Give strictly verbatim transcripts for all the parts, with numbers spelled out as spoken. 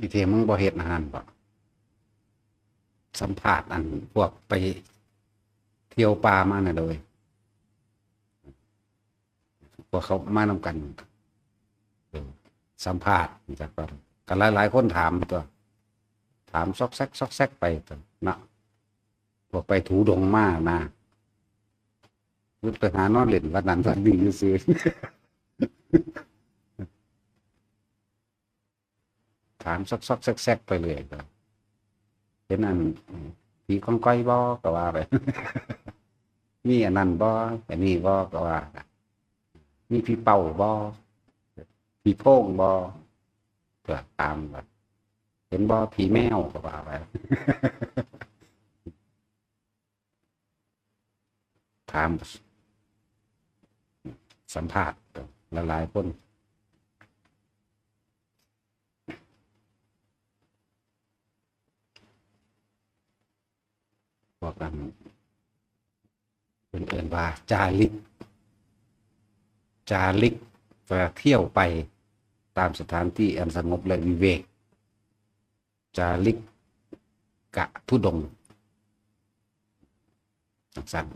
อีเทมึงบ่เฮ็ดอาหารบ่ สัมภาษณ์อันพวกไปเที่ยวป่ามาน่ะเด้อเว้ย พวกเขามานำกัน เออ สัมภาษณ์จักว่า ก็หลายๆคนถามตั๊ว ถามซอกแซกซอกแซกไปตั๊วเนาะ พวกไปถูดงมานะ คือไปหานอนเล่นวัดนั้นวัดนี้ซื่อๆ ถามซอกๆแซกๆไปเรื่อยก็ เห็นอัน ผีกองกอยบ่ ก็ว่าไป มีอันนั้นบ่ อันนี้บ่ ก็ว่า มีผีเป้าบ่ ผีโพงบ่ ก็ถามว่า เห็นบ่ ผีแมว ก็ว่าไป ถาม สัมภาษณ์หลายๆคน พวกอัน เพิ่นเอิ้นว่าจาริก จาริก ก็เที่ยวไปตามสถานที่อันสงบและวิเวก จาริกกะธุดงค์ จั่งซั้น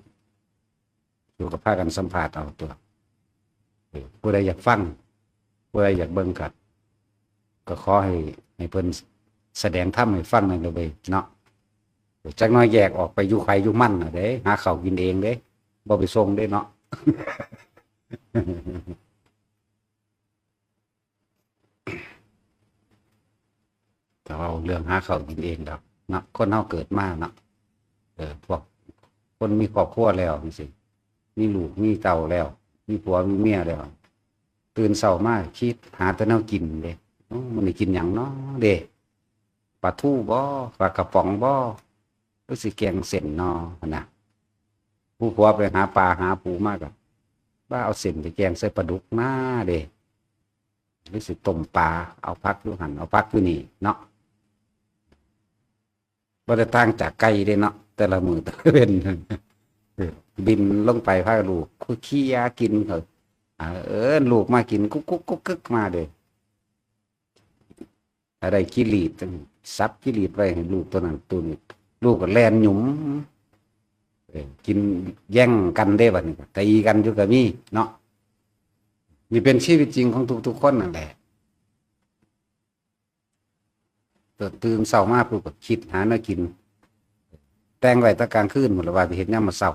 อยู่กับพากันสัมภาษณ์เอาตั๊ว เออ ผู้ใดอยากฟัง ผู้ใดอยากเบิ่งก็ ก็ขอให้ ให้เพิ่นแสดงธรรมให้ฟังแหน่เด้อเว้ยเนาะ จักหน่อยแยกออกไปอยู่ไผอยู่มันน่ะเด้ หาข้าวกินเองเด้ บ่ไปส่งเด้เนาะ แต่ว่าเรื่องหาข้าวกินเองดอกเนาะ คนเฮาเกิดมาเนาะ เออ พวกคนมีครอบครัวแล้วจั่งซี้ มีลูกมีเต้าแล้ว มีผัวมีเมียแล้ว ตื่นเช้ามาคิดหาแต่แนวกินเด้ โอ้ มื้อนี้กินหยังน้อเด้ ปลาทูบ่ ปลากระป๋องบ่ หรือสิแกงเส้นน้อ หั่นนะ ผู้ผัวไปหาปลาหาปูมาก็ ว่าเอาเส้นไปแกงใส่ปลาดุกน้อเด้ หรือสิต้มปลา เอาผักอยู่หั่น เอาผักอยู่นี่เนาะ บ่ได้ต่างจากไก่เด้เนาะ แต่ละมื้อแต่ละเว็น เออ บินลงไปพาลูกคุยเคียกินเขา อ่า เอิ้นลูกมากินกุ๊กกุ๊กกุ๊กกึ๊กมาเด้ ถ้าได้ขี้หลีดจั่งสับขี้หลีดไว้ให้ลูกตัวนั้นตัวนี้ ลูกก็แล่นหยุม เออ กินแย่งกันเด้ บัดนี้ก็ตีกันอยู่ก็มีเนาะ นี่เป็นชีวิตจริงของทุกๆคนนั่นแหละ ตื่นเช้ามาปุ๊บก็คิดหาแนวกิน แต่งไว้แต่กลางคืนพู้นล่ะว่าสิเฮ็ดยามมื้อเช้า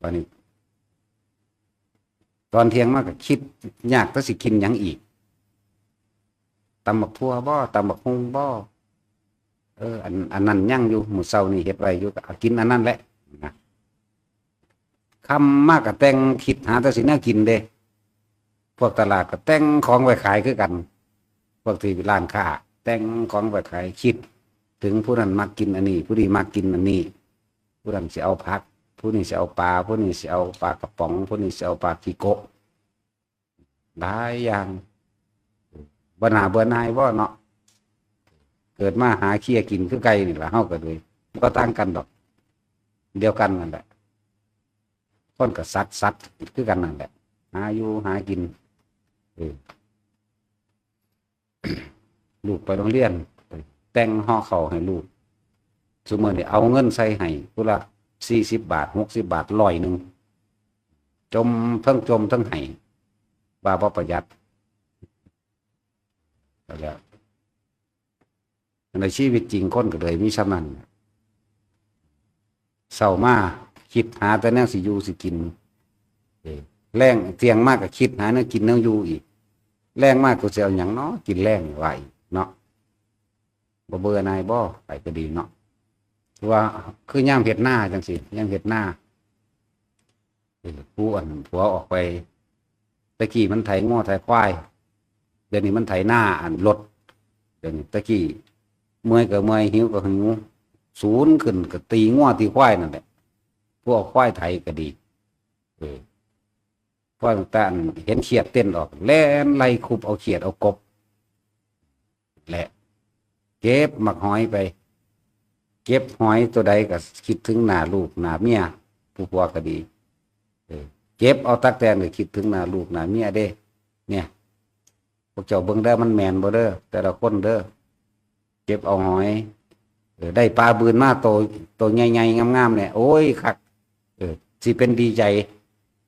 บัดนี้ ตอนเที่ยงมาก็คิดยากแต่สิกินหยังอีก ตำบักถั่วบ่ ตำบักหุ่งบ่ เออ อัน อันนั้นยังอยู่ มื้อเช้านี่เฮ็ดไว้อยู่ ก็เอากินอันนั้นแหละ นะ ค่ำมาก็แต่งคิดหาแต่สิแนวกินเด้ พวกตลาดก็แต่งของไว้ขายคือกัน พวกที่ร้านค้าแต่งของไว้ขาย คิดถึงผู้นั้นมักกินอันนี้ ผู้นี้มักกินอันนี้ ผู้นั้นสิเอาผัก ผู้นี้สิเอาปลา ผู้นี้สิเอาปลากระป๋อง ผู้นี้สิเอาปลาขี้โกะ หลายอย่าง บ่หน้าเบื่อหน่ายบ่เนาะ เกิดมาหาเคียกินคือไก่นี่ล่ะ เฮาก็เลย บ่ต่างกันดอก เดียวกันนั่นแหละ คนก็สัตว์ สัตว์คือกันนั่นแหละ หาอยู่หากิน เออ ลูกไปโรงเรียน แต่งห่อข้าวให้ลูก ซุมื้อนี้เอาเงินใส่ให้ผู้ละสี่สิบบาท หกสิบบาท ร้อยหนึ่ง จ่มเทิงจ่มเทิงให้ ว่าบ่ประหยัด แล้ว ในชีวิตจริงคนก็เลยมีส่ำนั้น เช้ามาคิดหาแต่แนวสิอยู่สิกิน เออ แลงเที่ยงมาก็คิดหาแนวกินแนวอยู่อีก แลงมากูสิเอาหยังน้อกินแลงว่าอีกเนาะ บ่เบื่อหน่ายบ่ ไปก็ดีเนาะ ว่าคือยามเฮ็ดนาจั่งซี้ ยามเฮ็ดนา เออ ผู้อันผัวออกไป แต่กี้มันไถงัวไถควาย เดี๋ยวนี้มันไถนาอันรถ เดี๋ยวนี้ แต่กี้เมื่อยก็เมื่อย หิวก็หิว สูนขึ้นก็ตีงัวตีควายนั่นแหละ ผู้เอาควายไถก็ดี เออ พอตั้งแต่เห็นเขียดเต้นออก แล่นไล่คุบเอาเขียดเอากบ แหละ เก็บหมากหอยไป เก็บหอยตัวใดก็คิดถึงหน้าลูกหน้าเมีย ผู้ผัวก็ดี เออ เก็บเอาตั๊กแตนก็คิดถึงหน้าลูกหน้าเมียเด้ เนี่ย วกเจ้าเบิ่งเด้อ มันแม่นบ่เด้อ แต่ละคนเด้อ เก็บเอาหอย เออ ได้ปลาบืนมาโต โตใหญ่ๆงามๆเนี่ย โอ้ยคัก เออ สิเป็นดีใจ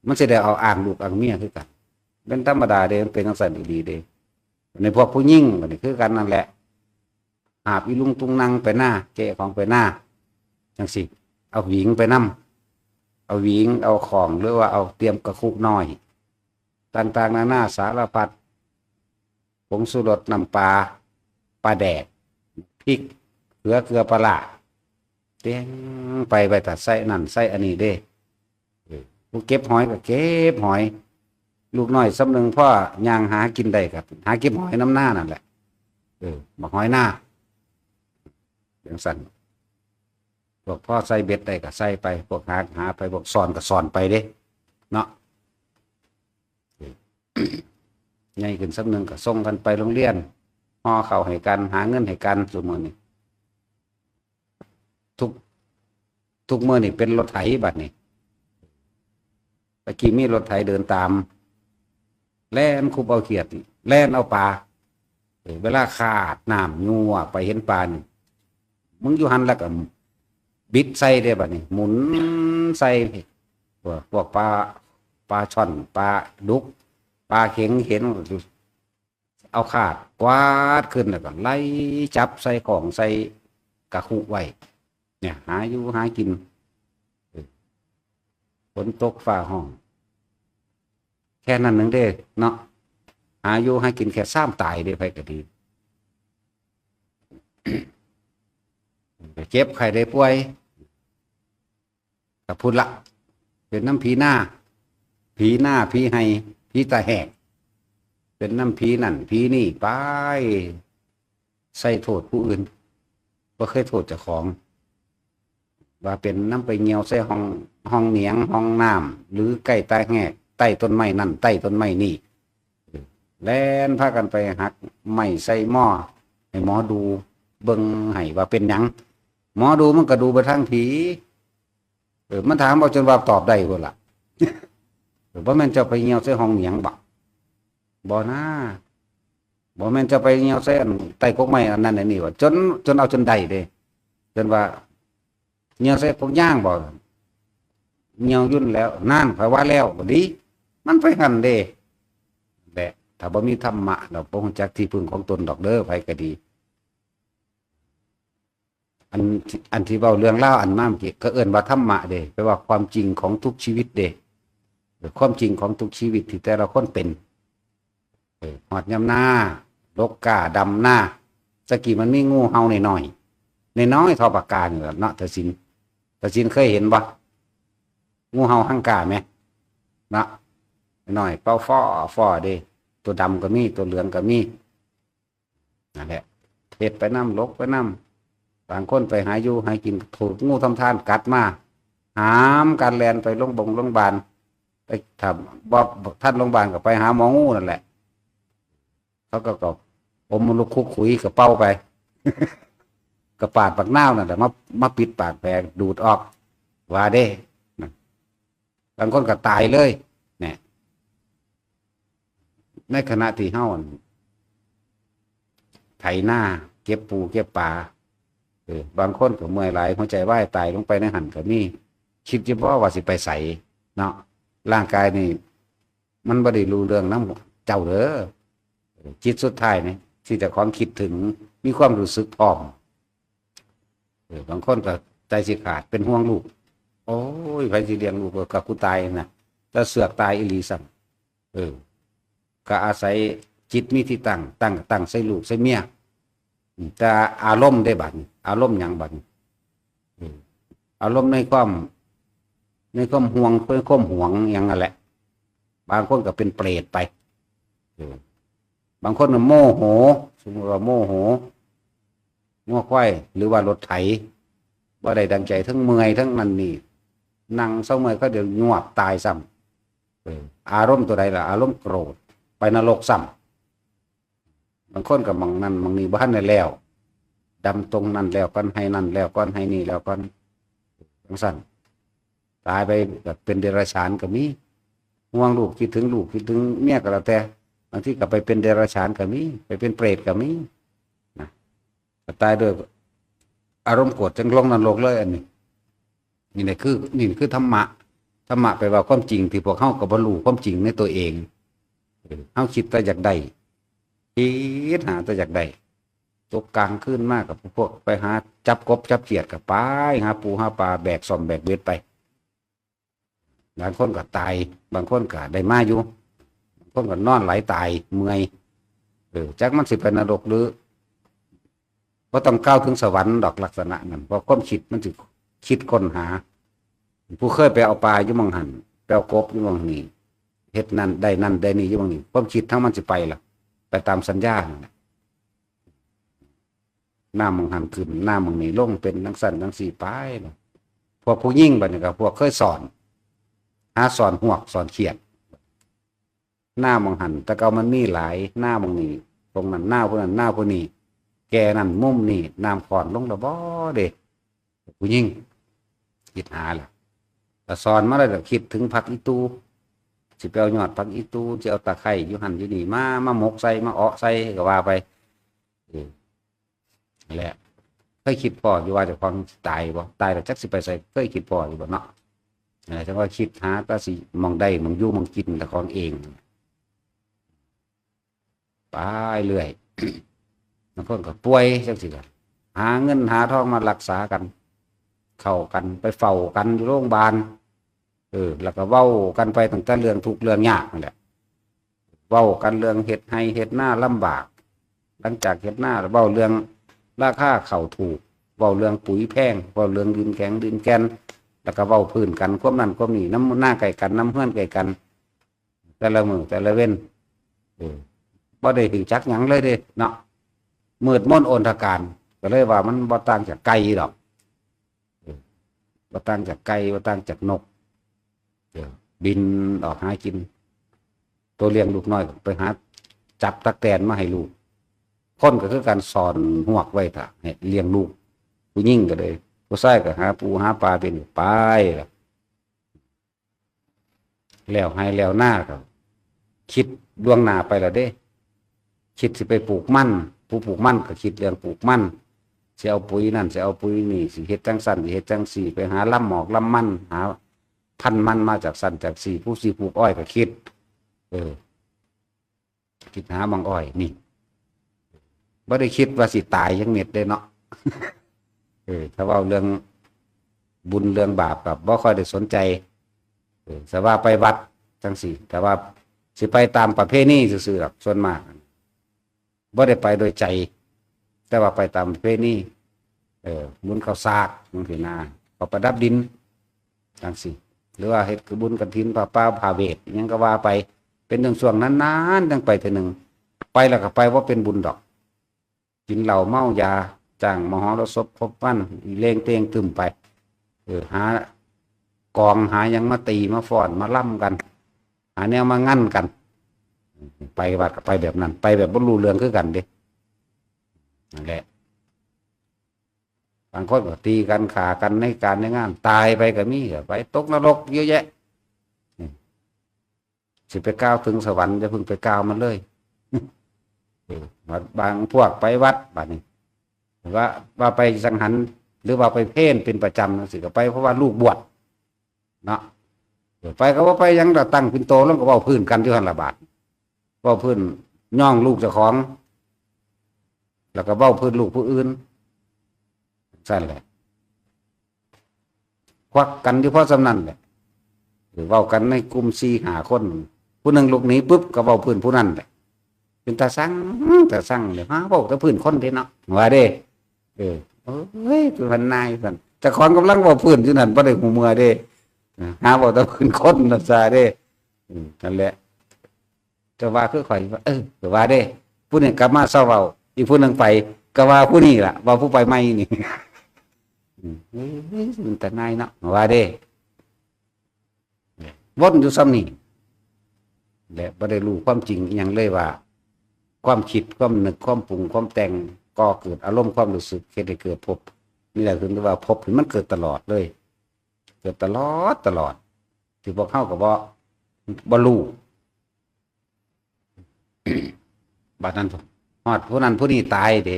มันสิได้เอาอ้างลูกอ้างเมียคือกัน เป็นธรรมดาเด้ มันเป็นจั่งซั้นอีหลีเด้ ในพวกผู้หญิงบัดนี้คือกันนั่นแหละ หาบอีลุงตุงนังไปนา แกะของไปนา จั่งซี้ เอาหวิงไปนำ เอาหวิง เอาของ หรือว่าเอาเตรียมกะคุน้อย ต่างๆนานาสารพัด ผงชูรส น้ำปลา ปลาแดก พริก เขือ เกลือ ปลาร้า เตรียมไป ไว้ถ้าใส่นั่นใส่อันนี้เด้ เออ ผู้เก็บหอยก็เก็บหอย ลูกน้อยส่ำหนึ่งพอย่างหากินได้ก็หาเก็บหอยนำนานั่นแหละ เออ บักหอยนา จั่งซั้น พวกพอใส่เบ็ดได้ก็ใส่ไป พวกหา หาไป พวกซ่อนก็ซ่อนไปเด้ เนาะ ใหญ่ขึ้นส่ำหนึ่งก็ส่งกันไปโรงเรียน ห่อข้าวให้กัน หาเงินให้กัน ซุมื้อนี้ ทุก ทุกมื้อนี่เป็นรถไถบัดนี้ ตะกี้มีรถไถเดินตาม แล่นคุบเอาเขียด แล่นเอาปลา เออ เวลาขาดน้ำ ยัวไปเห็นปลานี่ มึงอยู่หั่นแล้วก็บิดใส่เด้บัดนี้ หมุนใส่ พวก พวกปลา ปลาช่อน ปลาดุก ปลาเข็ง เห็น เอาขาดกวาดขึ้นแล้วก็ไล่จับใส่ของใส่กะคุไว้ เนี่ย หาอยู่หากิน เออ ฝนตกฟ้าฮ้อง แค่นั้นหนึ่งเด้เนาะ หาอยู่หากินแค่ซ้ำตายเด้ ไผก็ดี เจ็บไข้ได้ป่วย ก็พุ้นละ เป็นนำผีนา ผีนา ผีไฮ่ ผีตาแหก เป็นนำผีนั่นผีนี่ไป ใส่โทษผู้อื่น บ่เคยโทษเจ้าของ ว่าเป็นนำไปเหี่ยวใส่ห้อง ห้องเหนียง ห้องน้ำ หรือใกล้ตาแหก ใต้ต้นไม้นั่น ใต้ต้นไม้นี่ แล่นพากันไปหักไม้ใส่หม้อ ให้หมอดูเบิ่งให้ว่าเป็นหยัง หมอดูมันก็ดูไปทางผี เออ มันถามเอาจนว่าตอบได้พุ้นล่ะ เออ บ่แม่นเจ้าไปเหี่ยวใส่ห้องเหนียงบ่ บ่นะ บ่แม่นเจ้าไปเหี่ยวใส่อันใต้กกไม้อันนั้นอันนี้บ่ จน จนเอาจนได้เด้ จนว่า เหี่ยวใส่กกยางบ่ เหี่ยวอยู่นั่นแหล้ว นั่น ข้อยว่าแล้ว บ่ดี มันไปหั่นเด้ แหละ ถ้าบ่มีธรรมะ ดอก บ่ฮู้จักที่พึ่งของตนดอกเด้อ ไผก็ดี อัน อันที่เว้าเรื่องราวอันมาเมื่อกี้ ก็เอิ้นว่าธรรมะเด้ แปลว่าความจริงของทุกชีวิตเด้ ความจริงของทุกชีวิตที่แต่ละคนเป็น เออ ฮอดยามนา ลกก้า ดำนา ตะกี้มันมีงูเห่าน้อยๆ น้อยๆ เท่าปากกานี่แหละเนาะ ตาสิน ตาสินเคยเห็นบ่ งูเห่าฮังกาแหม เนาะ น้อยๆ เป่าฟ้อฟ้อเด้ ตัวดำก็มี ตัวเหลืองก็มี นั่นแหละ เฮ็ดไปนำ ลกไปนำ บางคนไปหาอยู่หากิน ถูกงูทำทานกัดมา หามกันแล่นไปโรงบงโรงบาล ไป ถ้าบ่ทันโรงบาลก็ไปหาหมองูนั่นแหละ เขาก็ ก็อมลูกคุกขุยก็เป่าไป ก็ปาดปากนาวนั่นแหละ มา มาปิดปากแผล ดูดออก ว่าเด้ นะ บางคนก็ตายเลย เนี่ย ในขณะที่เฮา ไถนา เก็บปูเก็บปลา เออ บางคนก็เมื่อยหลาย หัวใจวายตายลงไปในหั่นก็มี คิดอยู่บ่ว่าสิไปไสเนาะ ร่างกายนี่ มันบ่ได้รู้เรื่องนำเจ้าเด้อ จิตสุดท้ายนี่ ที่เจ้าของคิดถึง มีความรู้สึกพร้อม เออ บางคนก็ใจสิขาด เป็นห่วงลูก โอ้ย ไผสิเลี้ยงลูก เออ ก็กูตายนะ แต่เสือกตายอีหลีซ้ำ เออ ก็อาศัยจิตมีที่ตั้ง ตั้ง ตั้งใส่ลูกใส่เมีย อืม แต่อารมณ์เด้บัดนี้ อารมณ์หยังบัดนี้ เออ อารมณ์ในความ ในความห่วง ในความหวงหยังนั่นแหละ บางคนก็เป็นเปรตไป เออ บางคนก็โมโห สมมุติว่าโมโห งัวควาย หรือว่ารถไถ บ่ได้ดังใจ ทั้งเมื่อย ทั้งนั่นนี่ นั่งเซาเมื่อย เขาเดี๋ยวยวบตายซ้ำ เออ อารมณ์ตัวใดล่ะ อารมณ์โกรธ ไปนรกซ้ำ บางคนก็หม่องนั่นหม่องนี่ บ่ทันได้แล้ว ดำตรงนั่นแล้วก่อน ไฮ่นั่นแล้วก่อน ไฮ่นี่แล้วก่อน จั่งซั้น ตายไปก็เป็นเดรัจฉานก็มี ห่วงลูก คิดถึงลูก คิดถึงเมียก็แล้วแต่ บางทีก็ไปเป็นเดรัจฉานก็มี ไปเป็นเปรตก็มีนะ ก็ตายด้วยอารมณ์โกรธ จั่งลงนรกเลย อันนี้ นี่แหละคือ นี่คือธรรมะ ธรรมะแปลว่าความจริงที่พวกเฮาก็บ่รู้ความจริงในตัวเอง เออ เฮาคิดแต่อยากได้ คิดหาแต่อยากได้ ตกกลางคืนมากับพวกไปหาจับกบจับเขียดก็ไป หาปูหาปลา แบกซ่อมแบกเบ็ดไป บางคนก็ตาย บางคนก็ได้มาอยู่ บางคนก็นอนไหลตายเมื่อย เออ จักมันสิไปนรกหรือ บ่ต้องกล่าวถึงสวรรค์ดอกลักษณะนั้น เพราะความคิดมันสิคิดค้นหา ผู้เคยไปเอาปลาอยู่หม่องหั่น ไปเอากบอยู่หม่องนี้ เฮ็ดนั่นได้นั่นได้นี่อยู่หม่องนี้ ความคิดทั้งมันสิไปล่ะ ไปตามสัญญานั่นแหละ น้ำหม่องหั่นขึ้น น้ำหม่องนี้ลง เป็นจั่งซั้นจั่งซี้ไปล่ะ พวกผู้หญิงบัดนี้ก็พวกเคยซ่อน หาซ่อนฮวกซ่อนเขียด นาหม่องหั่น แต่เก่ามันมีหลาย นาหม่องนี้ ตรงนั้นนาผู้นั้น นาผู้นี้ แก่นั่นมุมนี้ น้ำข้อนลงแล้วบ่เด้ ผู้หญิง คิดหาล่ะ แต่ซ่อนมาแล้ว คิดถึงผักอีตู สิไปเอายอดผักอีตู สิเอาตะไคร้อยู่หั่นอยู่นี่ มา มาหมกใส่ มาเอาะใส่ก็ว่าไป เออ นั่นแหละ เคยคิดพ้ออยู่ว่าเจ้าของสิตายบ่ ตายแล้วจักสิไปไส เคยคิดพ้ออยู่บ่เนาะ เออ จั่งว่าคิดหาแต่สิหม่องได้หม่องอยู่หม่องกินเจ้าของเอง ไปเรื่อย บางคนก็ป่วยจั่งซี้ล่ะ หาเงินหาทองมารักษากัน เข้ากัน ไปเฝ้ากันอยู่โรงพยาบาล เออ แล้วก็เว้ากันไปตั้งแต่เรื่องทุกข์เรื่องยากนั่นแหละ เว้ากันเรื่องเฮ็ดไร่เฮ็ดนาลำบาก หลังจากเฮ็ดนาแล้วเว้าเรื่องราคาข้าวถูก เว้าเรื่องปุ๋ยแพง เว้าเรื่องดินแข็งดินแก่น แล้วก็เว้าพื้นกัน ความนั่นความนี่ นำนาใกล้กัน นำเฮือนใกล้กัน แต่ละมื้อแต่ละเว็น เออ บ่ได้รู้จักหยังเลยเด้เนาะ มืดมนอนทการ ก็เลยว่ามันบ่ต่างจากไก่ดอก เออ บ่ต่างจากไก่ บ่ต่างจากนก เออ บินออกหากิน ตัวเลี้ยงลูกน้อยก็ไปหาจับตั๊กแตนมาให้ลูก คนก็คือการซ่อนฮวกไว้ถ้าให้เลี้ยงลูก ผู้หญิงก็เลย ผู้ชายก็หาปูหาปลาเป็นไปล่ะ แล้วไร่แล้วนาก็คิดล่วงหน้าไปแล้วเด้ คิดสิไปปลูกมัน ผู้ปลูกมันก็คิดเรื่องปลูกมัน สิเอาปุ๋ยนั่น สิเอาปุ๋ยนี่ สิเฮ็ดจั่งซั้น สิเฮ็ดจั่งซี้ ไปหาลำหมอกลำมัน หาพันธุ์มันมาจากซั้นจากซี้ ผู้สิปลูกอ้อยก็คิด เออ คิดหาหม่องอ้อยนี่ บ่ได้คิดว่าสิตายจักเม็ดเด้เนาะ เออ ถ้าเว้าเรื่องบุญเรื่องบาปก็บ่ค่อยได้สนใจ เออ แต่ว่าไปวัดจั่งซี้ แต่ว่าสิไปตามประเพณีซื่อๆดอก ส่วนมาก บ่ได้ไปโดยใจ แต่ว่าไปตามประเพณี เออ บุญข้าวสากจั่งซี้นะ ข้าวประดับดิน จั่งซี้ หรือว่าเฮ็ดบุญกฐิน ผ้าป่า ผ้าเวท อิหยังก็ว่าไป เป็นช่วงๆนานๆจั่งไปเทื่อหนึ่ง ไปแล้วก็ไปบ่เป็นบุญดอก กินเหล้าเมายา จ้างมหรสพครบวัน อีเลงเตงตึมไป เออ หากลองหาหยังมาตีมาฟ้อนมาลำกัน หาแนวมางันกัน ไปวัดก็ไปแบบนั้น ไปแบบบ่รู้เรื่องคือกันเด้ นั่นแหละ บางคนก็ตีกันฆ่ากันในการในงาน ตายไปก็มี ไปตกนรกเยอะแยะ อืม สิไปกล่าวถึงสวรรค์ อย่าเพิ่งไปกล่าวมันเลย เออ บางพวกไปวัดบัดนี้ ว่า ว่าไปจั่งหั้น หรือว่าไปเพลเป็นประจำจั่งซี้ก็ไป เพราะว่าลูกบวชเนาะ เออ ไปก็บ่ไปหยังดอก ตั้งปิ่นโตลงก็เว้าพื้นกันอยู่หั่นล่ะบาด เว้าพื้นย่องลูกเจ้าของ แล้วก็เว้าพื้นลูกผู้อื่น ซั่นแหละ ควักกันอยู่พอส่ำนั้นแหละ หรือเว้ากันในกลุ่มสี่ห้าคน ผู้หนึ่งลุกหนีปุ๊บก็เว้าพื้นผู้นั้นแหละ เป็นตาซัง ตาซังเลย หาเว้าแต่พื้นคนเด้เนาะ ว่าเด้ เออ โอ้ย เพิ่นนายซั่น เจ้าของกำลังเว้าพื้นอยู่นั่น บ่ได้ฮู้เมื่อเด้ หาเว้าแต่พื้นคนน่ะซะเด้ อืม นั่นแหละ ก็ว่าคือข่อยว่า เออ ก็ว่าเด้ ผู้หนึ่งกลับมาเซาเว้า อีกผู้หนึ่งไป ก็ว่าผู้นี้ล่ะ ว่าผู้ไปใหม่นี่ อืม เอ้ย มันตาหน่ายเนาะ ว่าเด้ วนอยู่ส่ำนี้ และบ่ได้รู้ความจริงอิหยังเลยว่า ความคิด ความนึก ความปรุง ความแต่ง ก่อเกิดอารมณ์ ความรู้สึก เฮ็ดให้เกิดภพ นี่แหละคือว่าภพนี่มันเกิดตลอดเลย เกิดตลอด ตลอด ที่พวกเฮาก็บ่ บ่รู้ บาดนั้นฮอดผู้นั้นผู้นี้ตายเด้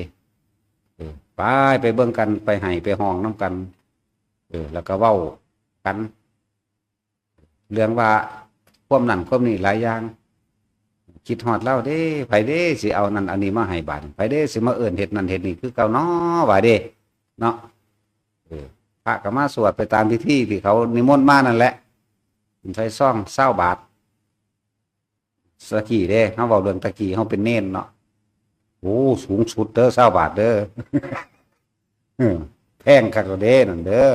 เออ ไป ไปเบิ่งกัน ไปไห้ไปฮ้องนำกัน เออ แล้วก็เว้ากัน เรื่องว่าความนั้นความนี้หลายอย่าง คิดฮอดลาวเด้ ไผเด้สิเอานั่นเอานี่มาให้บาด ไผเด้สิมาเอิ้นเฮ็ดนั่นเฮ็ดนี่คือเก่าน้อว่าเด้ เนาะ เออ พระก็มาสวดไปตามพิธีที่เขานิมนต์มานั่นแหละ เป็นใส่ซองซาวบาท ตะกี้เด้ เฮาเว้าเรื่องตะกี้ เฮาเป็นเณรเนาะ โอ้ สูงสุดเด้อ ซาวบาทเด้อ เออ แพงคักเด้นั่นเด้อ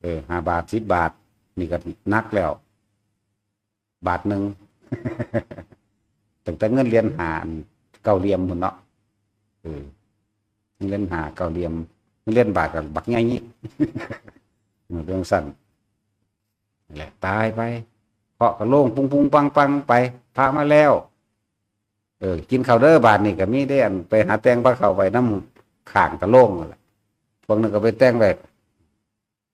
เออ ห้าบาท สิบบาท นี่ก็หนักแล้ว บาทหนึ่ง ตั้งแต่เงินเหรียญห้าอันเก้าเหลี่ยมพุ้นเนาะ เออ เงินเหรียญห้าเก้าเหลี่ยม เงินเหรียญบาทก็บักใหญ่นี่ เออ เรื่องสั้น นั่นแหละ ตายไป เคาะกะโลง ปุ้งปุ้งปังปังไป พระมาแล้ว เออ กินข้าวเด้อบาดนี่ก็มีได้อันไปหาแต่งพาเข้าไปนำข้างกะโลงนั่นแหละ พวกนึงก็ไปแต่งไว้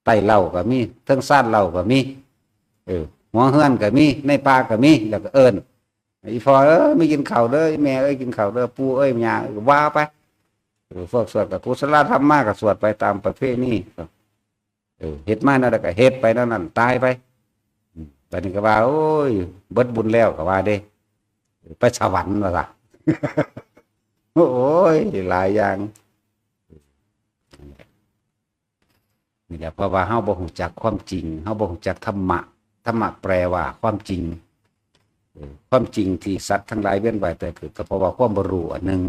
ใต้เหล้าก็มี เทิงซานเหล้าก็มี เออ หัวเฮือนก็มี ในป่าก็มี แล้วก็เอิ้น "อีพ่อเอ้ย มากินข้าวเด้อ อีแม่เอ้ย กินข้าวเด้อ ปู่เอ้ย ย่าเอ้ย" ว่าไป เออ พวกสวดก็กุศลธรรมมาก็สวดไปตามประเพณี เออ เฮ็ดมาแนวใดก็เฮ็ดไปแนวนั้น ตายไป อืม บัดนี้ก็ว่า โอ้ย เบิดบุญแล้วก็ว่าเด้ ไปสวรรค์ว่าซะ โอ้ย หลายอย่าง นี่แหละ เพราะว่าเฮาบ่ฮู้จักความจริง เฮาบ่ฮู้จักธรรมะ ธรรมะแปลว่าความจริง เออ ความจริงที่สัตว์ทั้งหลายเวียนว่ายตายเกิด ก็เพราะว่าความบ่รู้อันหนึ่ง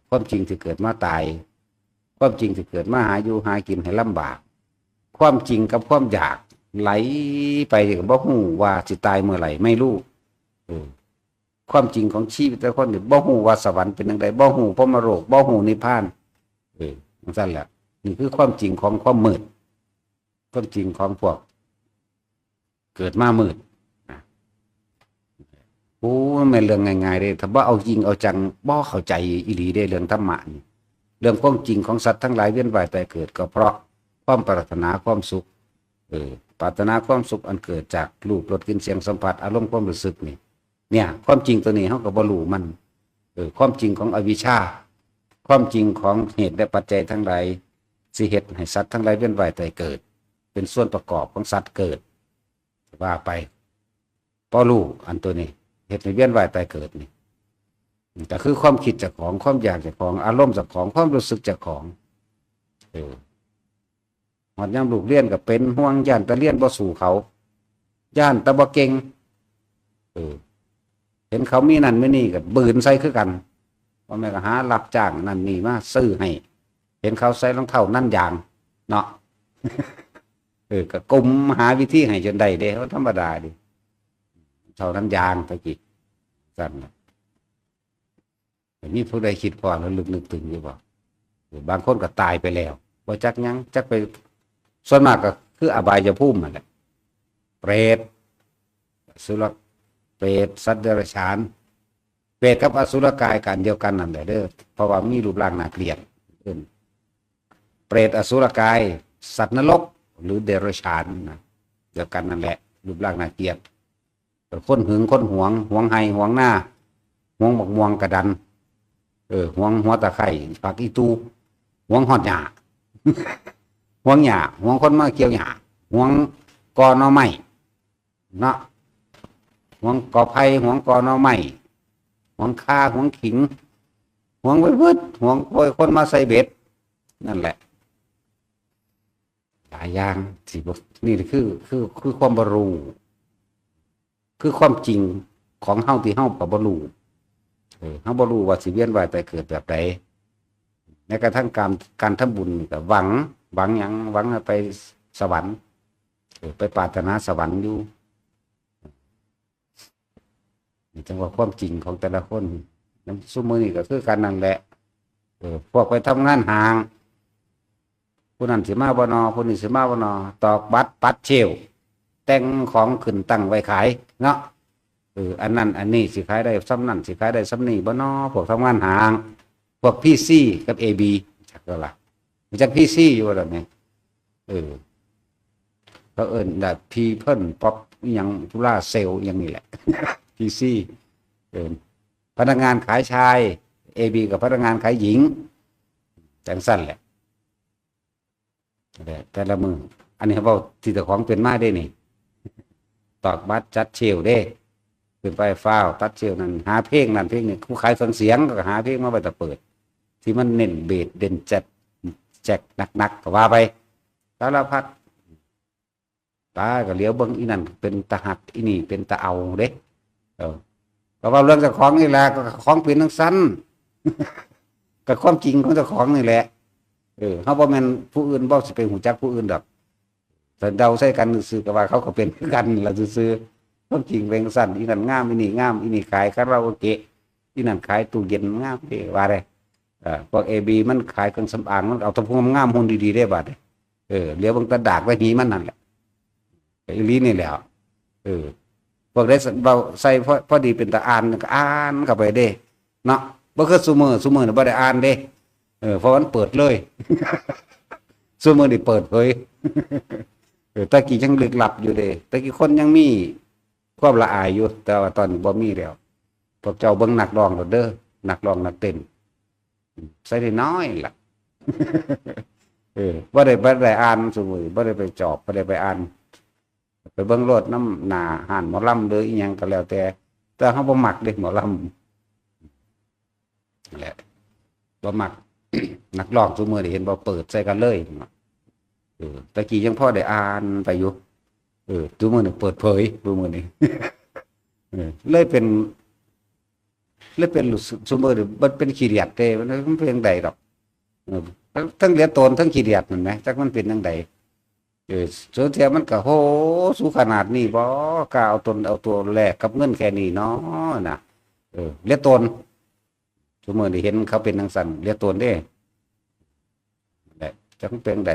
ความจริงที่เกิดมาตาย ความจริงที่เกิดมาหาอยู่หากินให้ลำบาก ความจริงกับความอยากไหลไปก็บ่ฮู้ว่าสิตายเมื่อไหร่ไม่รู้ เออ ความจริงของชีวิตแต่ละคนนี่บ่ฮู้ว่าสวรรค์เป็นจั่งใด บ่ฮู้พรหมโลก บ่ฮู้นิพพาน เออ จั่งซั้นแหละ นี่คือความจริงของความมืด ความจริงของพวก เกิดมามืดนะ โอ้ มันแม่นเรื่องง่ายๆเด้ ถ้าบ่เอาจริงเอาจัง บ่เข้าใจอีหลีเด้ เรื่องธรรมะนี่ เรื่องความจริงของสัตว์ทั้งหลายเวียนว่ายตายเกิด ก็เพราะความปรารถนาความสุข เออ ปรารถนาความสุขอันเกิดจากรูป รส กลิ่น เสียง สัมผัส อารมณ์ ความรู้สึกนี่ เนี่ย ความจริงตัวนี้เฮาก็บ่รู้มัน เออ ความจริงของอวิชชา ความจริงของเหตุและปัจจัยทั้งหลาย สิเฮ็ดให้สัตว์ทั้งหลายเวียนว่ายตายเกิด เป็นส่วนประกอบของสัตว์เกิด ว่าไป บ่ฮู้อันตัวนี้ เฮ็ดให้เวียนว่ายตายเกิดนี่ ก็คือความคิดเจ้าของ ความอยากเจ้าของ อารมณ์เจ้าของ ความรู้สึกเจ้าของ เออ ฮอดยามลูกเรียนก็เป็นห่วง ย้านแต่เรียนบ่สู้เขา ย้านแต่บ่เก่ง เออ เห็นเขามีนั่นมีนี่ก็บืนใส่คือกัน พ่อแม่ก็หารับจ้างนั่นนี่มาซื้อให้ เห็นเขาใส่รองเท้านั่นยาง เนาะ เออ ก็กลุมหาวิธีให้จนได้เด้ ธรรมดาเด้ เท่านั้นยางตะกี้ ซั่นน่ะ มีผู้ใดคิดพ้อแล้วลึกนึกถึงอยู่บ่ เออ บางคนก็ตายไปแล้ว บ่จักหยัง จักไป ส่วนมากก็คืออบายภูมินั่นแหละ เปรต อสุร เปรต สัตว์เดรัจฉาน เปรตกับอสุรกายก็อันเดียวกันนั่นแหละเด้อ เพราะว่ามีรูปร่างน่าเกลียด เอิ้นเปรต อสุรกาย สัตว์นรก หรือเดรัจฉานนะ เดียวกันนั่นแหละ รูปร่างน่าเกลียด คนหึง คนหวง หวงไฮ่ หวงนา หวงบักม่วงกะดัน เออ หวงหัวตะไคร้ ผักอีตู หวงฮอดหญ้า หวงหญ้า หวงคนมาเกี่ยวหญ้า หวงกอหน่อไม้ เนาะ หวงกอไผ่ หวงกอหน่อไม้ หวงข่า หวงขิง หวงไปเบิด หวงโอยคนมาใส่เบ็ด นั่นแหละ หลายอย่าง สิบ่ นี่คือ คือ คือความบ่รู้ คือความจริงของเฮาที่เฮาก็บ่รู้ เออ เฮาบ่รู้ว่าสิเวียนว่ายตายเกิดแบบใด แม้กระทั่งการ การทำบุญนี่ก็หวัง หวังหยัง หวังให้ไปสวรรค์ เออ ไปปรารถนาสวรรค์อยู่ นี่จั่งว่าความจริงของแต่ละคน นำซุมื้อนี้ก็คือกันนั่นแหละ เออ พวกไปทำงานห้าง ผู้นั้นสิมาบ่นอ ผู้นี้สิมาบ่นอ ตอกบัตร ปัดเชลฟ์ แต่งของขึ้นตั้งไว้ขายเนาะ เออ อันนั้นอันนี้สิขายได้ส่ำนั้น สิขายได้ส่ำนี้บ่นอ พวกทำงานห้าง พวกพีซีกับเอบี จักก็ล่ะ รู้จักพีซีอยู่บ่ล่ะเนี่ย เออ เขาเอิ้นแบบพีเพิลป๊อป อิหยัง โซลาร์เซลล์ อิหยังนี่แหละ พีซี เออ พนักงานขายชาย เอ บี กับพนักงานขายหญิง จังซั่นแหละ แต่แต่ละมื้อ อันนี้เว้าที่เจ้าของเป็นมาเด้นี่ ตอกบัตรจัดเชลฟ์เด้ ขึ้นไปฟ้าวตัดเชลฟ์นั่น หาเพลงนั่นเพลงนี้ ผู้ขายเครื่องเสียงก็หาเพลงมาไว้ตะเปิด ที่มันเน้นเบสเน้นแจ็ค แจ็คหนักๆ ก็ว่าไป สารพัด ตาก็เหลียวเบิ่งอีนั่นเป็นตาฮัก อีนี่เป็นตาเอาเด้ เออ ก็เว้าเรื่องเจ้าของนี่แหละ ก็ของเป็นจั่งซั่น ก็ความจริงของเจ้าของนี่แหละ เออ เฮาบ่แม่นผู้อื่น บ่สิไปฮู้จักผู้อื่นดอก ถ้าเดาใส่กันซื่อๆ ก็ว่าเขาก็เป็นคือกันล่ะซื่อๆ ความจริงเป็นจั่งซั่น อีนั่นงาม อีนี่งาม อีนี่ขายคาราโอเกะ อีนั่นขายตู้เย็นงามเด้ ว่าเด้ เอ่อ พวก เอ บี มันขายเครื่องสำอาง มันเอาแต่พวกงามๆ หุ่นดีๆ เด้ บาดนี้ เออ เหลียวเบิ่งแต่ดากแต่หีมันนั่นแหละ ก็อีหลีนี่แหละ เออ พวกได้เว้าใส่พอ พอดีเป็นตาอ่าน ก็อ่านเข้าไปเด้ เนาะ บ่คือซุมื้อ ซุมื้อนี่บ่ได้อ่านเด้ เออ เพราะมันเปิดเลย ซุมื้อนี่เปิดเผย เออ แต่กี้ยังลึกลับอยู่เด้ แต่กี้คนยังมีความละอายอยู่ แต่ว่าตอนนี้บ่มีแล้ว พวกเจ้าเบิ่งนักร้องโลดเด้อ นักร้องนักเต้น ใส่น้อยๆ ล่ะ เออ บ่ได้ บ่ได้อ่านซุมื้อ บ่ได้ไปจอบ บ่ได้ไปอ่าน ไปเบิ่งโลดนำหน้าร้านหมอลำหรืออีหยังก็แล้วแต่ แต่เฮาบ่มักเด้หมอลำ นั่นแหละ บ่มัก นักร้องซุมื้อนี่เห็นบ่ เปิดใส่กันเลย เออ แต่กี้ยังพอได้อ่านไปอยู่ เออ ซุมื้อนี่เปิดเผย ซุมื้อนี่ เออ เลยเป็น เลยเป็นรู้สึกซุมื้อนี่มันเป็นขี้เดียดเด้ มัน มันเป็นจั่งใดดอก เออ ทั้งเหลียตนทั้งขี้เดียดนั่นแหม จักมันเป็นจั่งใด เออ สุดท้ายมันก็ โห สูงขนาดนี้บ่ กล้าเอาตนเอาตัวแลกกับเงินแค่นี้เนาะ นะ เออ เหลียตน ซุมื้อนี่เห็นเขาเป็นจั่งซั่น เหลียตนเด้ แหละ จักมันเป็นจั่งใด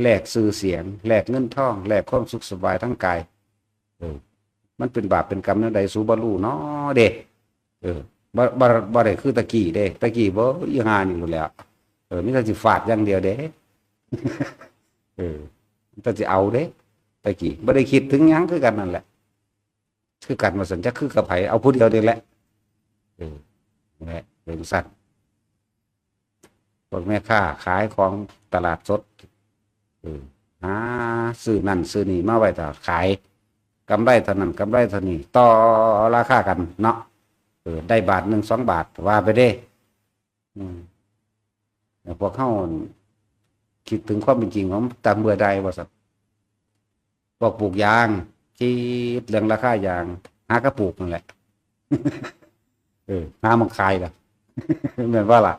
แลกชื่อเสียง แลกเงินทอง แลกความสุขสบายทางกาย เออ มันเป็นบาปเป็นกรรมแนวใด สูบ่รู้เนาะเด้ เออ บ่ บ่ บ่ได้คือตะกี้เด้ ตะกี้บ่ อีห่านี่พู้นแหล้ว เออ มีแต่สิฟาดอย่างเดียวเด้ เออ มีแต่สิเอาเด้ ตะกี้บ่ได้คิดถึงหยัง คือกันนั่นแหละ คือกันว่าซั่น จักคือกับไผ เอาผู้เดียวนี่แหละ เออ นั่นแหละ เป็นซั่น พวกแม่ค้าขายของตลาดสด เออ หาซื้อนั่นซื้อนี่มาไว้ถ้าขาย กำไรเท่านั้น กำไรเท่านี้ ต่อราคากันเนาะ เออ ได้บาทหนึ่งสองบาท ว่าไปเด้ อืม แต่พวกเฮาคิดถึงความเป็นจริงของตาเมื่อใดว่าซั่น พวกปลูกยาง คิดเรื่องราคายาง หากะปลูกนั่นแหละ เออ หาหม่องขายล่ะ แม่นบ่ล่ะ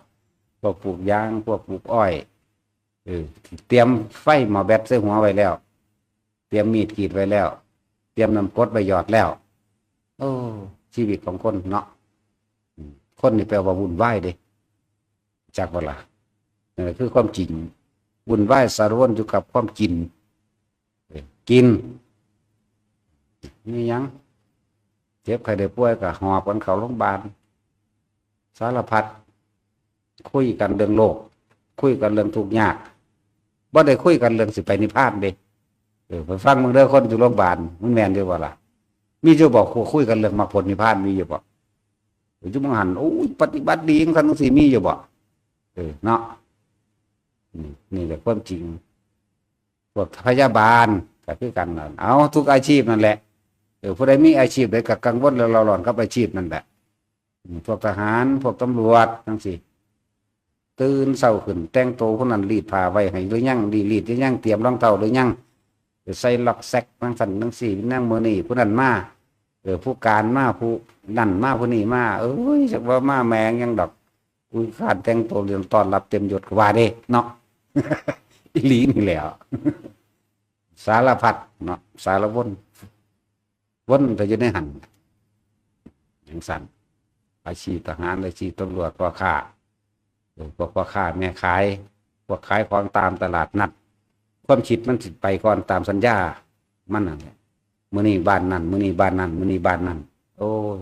พวกปลูกยาง พวกปลูกอ้อย เออ เตรียมไฟหม้อแบตใส่หัวไว้แล้ว เตรียมมีดกรีดไว้แล้ว เตรียมน้ำกรดไว้หยอดแล้ว โอ้ ชีวิตของคนเนาะ อืม คนนี่แปลว่าวุ่นวายเด้ จักบ่ล่ะ นั่นแหละคือความจริง วุ่นวายสารวนอยู่กับความกิน เออ กิน มีหยัง เจ็บไข้ได้ป่วยก็หอบกันเข้าโรงพยาบาล สารพัด คุยกันเรื่องโลก คุยกันเรื่องทุกข์ยาก บ่ได้คุยกันเรื่องสิไปนิพพานเด้ เออ ไปฟังเบิ่งเด้อ คนอยู่โรงพยาบาล มันแม่นอยู่บ่ล่ะ มีอยู่บ่ คุยกันเรื่องมรรคผลนิพพาน มีอยู่บ่ อยู่หม่องหั่น โอ้ย ปฏิบัติดีจังซั่นจังซี่ มีอยู่บ่ เออ เนาะ นี่ นี่แหละความจริง พวกพยาบาลก็คือกันนั่น เอา ทุกอาชีพนั่นแหละ เออ ผู้ใดมีอาชีพใดก็กังวลแล้วเร่าร้อนกับอาชีพนั่นแหละ อืม พวกทหาร พวกตำรวจจังซี่ ตื่นเช้าขึ้น แต่งตัวผู้นั้นรีดผ้าไว้ให้หรือยัง รีด รีดหรือยัง เตรียมรองเท้าหรือยัง ไปใส่ล็อกแซกจังซั่นจังซี่ นางมื้อนี้ผู้นั้นมา เออ ผู้การมา ผู้นั่นมา ผู้นี้มา เอ้ย จักว่ามาแม่งหยังดอก อุ้ย คร้านแต่งตัวเรียนต้อนรับเต็มยศก็ว่าเด้เนาะ อีหลีนี่แหละ สารพัดเนาะ สารวน วนแต่อยู่ในหั่น จังซั่น อาชีพทหาร อาชีพตำรวจ พ่อค้า เออ พวกพ่อค้าแม่ขาย พวกขายของตามตลาดนัด ความคิดมันสิไปก่อนตามสัญญามันนั่นแหละ มื้อนี้บ้านนั่น มื้อนี้บ้านนั่น มื้อนี้บ้านนั่น โอ้ย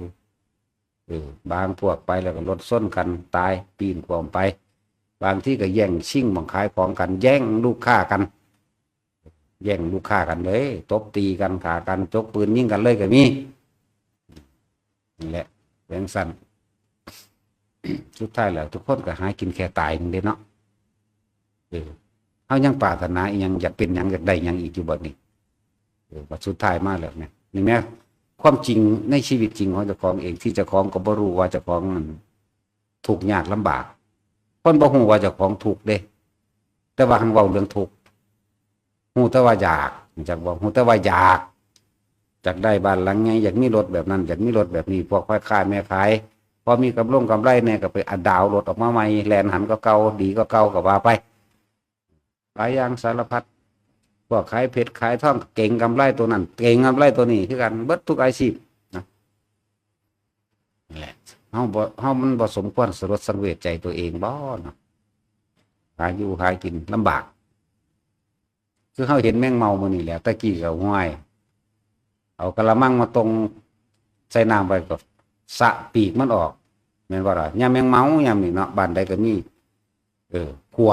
เออ บางพวกไปแล้วก็รถชนกันตาย ปีนขว้างไป บางทีก็แย่งชิงหม่องขายของกัน แย่งลูกค้ากัน แย่งลูกค้ากันเลย ตบตีกัน ฆ่ากัน จกปืนยิงกันเลยก็มี นี่แหละ จั่งซั้น สุดท้ายแล้วทุกคนก็หากินแค่ตายนั่นเด้เนาะ เออ เฮายังปรารถนาอีหยัง อยากเป็นหยัง อยากได้หยังอีกอยู่บ่นี่ เออ บัดสุดท้ายมาแล้วเนี่ย นี่แม่ ความจริงในชีวิตจริงของเจ้าของเอง ที่เจ้าของก็บ่รู้ว่าเจ้าของมันทุกข์ยากลำบาก คนบ่ฮู้ว่าเจ้าของทุกข์เด้ แต่ว่าหั้นเว้าเรื่องทุกข์ ฮู้แต่ว่าอยาก จักบ่ ฮู้แต่ว่าอยาก อยากได้บ้านหลังใหญ่ อยากมีรถแบบนั้น อยากมีรถแบบนี้ พวกพ่อค้าแม่ขาย พอมีกำลงกำไรแหน่ก็ไป อ่ะ ดาวน์รถออกมาใหม่ แล่นหันกว่าเก่า ดีกว่าเก่าก็ว่าไป หลายอย่างสารพัด พวกขายเพชรขายทองก็เก็งกำไรตัวนั้น เก็งกำไรตัวนี้คือกัน เบิดทุกอาชีพนะ นั่นแหละ เฮาบ่ เฮามันบ่สมควรสลดสังเวชใจตัวเองบ่เนาะ หาอยู่หากินลำบาก คือเฮาเห็นแมงเม่ามื้อนี้แหละ แต่กี้ก็ห้วย เอากะละมังมาตรงใส่น้ำไว้ก็สะปีกมันออก แม่นบ่ล่ะ ยามแมงเม่ายามนี้เนาะ บ้านใดก็มี เออ ขั่ว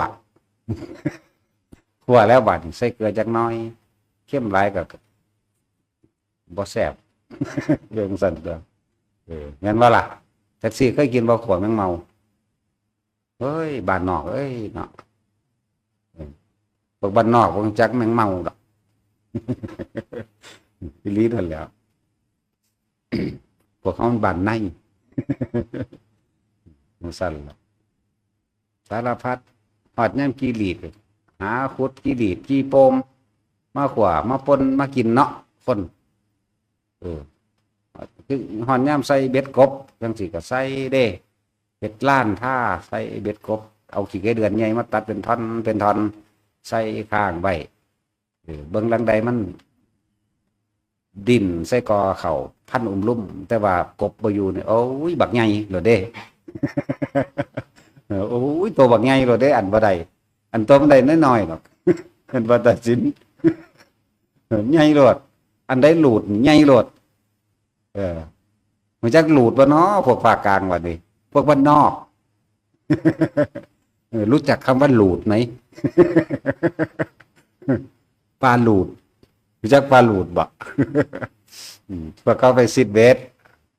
ขั่วแล้วบาดนี้ใส่เกลือจักหน่อย เค็มหลายก็บ่แซ่บ เรื่องซั่นตัว เออ แม่นบ่ล่ะ แท็กซี่เคยกินบ่ ขั่วแมงเม่า เฮ้ย บ้านนอกเอ้ยเนาะ เออ พวกบ้านนอกบ่รู้จักแมงเม่าดอก อีหลีนั่นแหล้ว พวกเฮามันบ้านใน จั่งซั้นล่ะ สารพัด ฮอดยามขี้หลีด หาขุดขี้หลีดขี้โป่ม มาขั่ว มาป่น มากินเนาะ คน เออ คือฮอดยามใส่เบ็ดกบ จั่งซี้ก็ใส่เด้ เฮ็ดลานทา ใส่เบ็ดกบ เอาขี้ไก่เดือนใหญ่มาตัดเป็นท่อน เป็นท่อน ใส่ค้างไว้ เออ เบิ่งหลังใดมัน ดิ้นใส่กอเข้า พันอุ้มลุ่ม แต่ว่ากบบ่อยู่นี่ โอ้ย บักใหญ่โลดเด้ เออ โอ้ย ตัวบักใหญ่โลดเด้ อันบ่ได้ อันตัวมันได้น้อยๆดอก อันบ่ตัดสิน เออ ใหญ่โลด อันใดหลูด ใหญ่โลด เออ รู้จักหลูดบ่น้อ พวกภาคกลางบัดนี้ พวกบ้านนอก เออ รู้จักคำว่าหลูดไหม ปลาหลูด รู้จักปลาหลูดบ่ อืม พวกเขาไปซีดเบส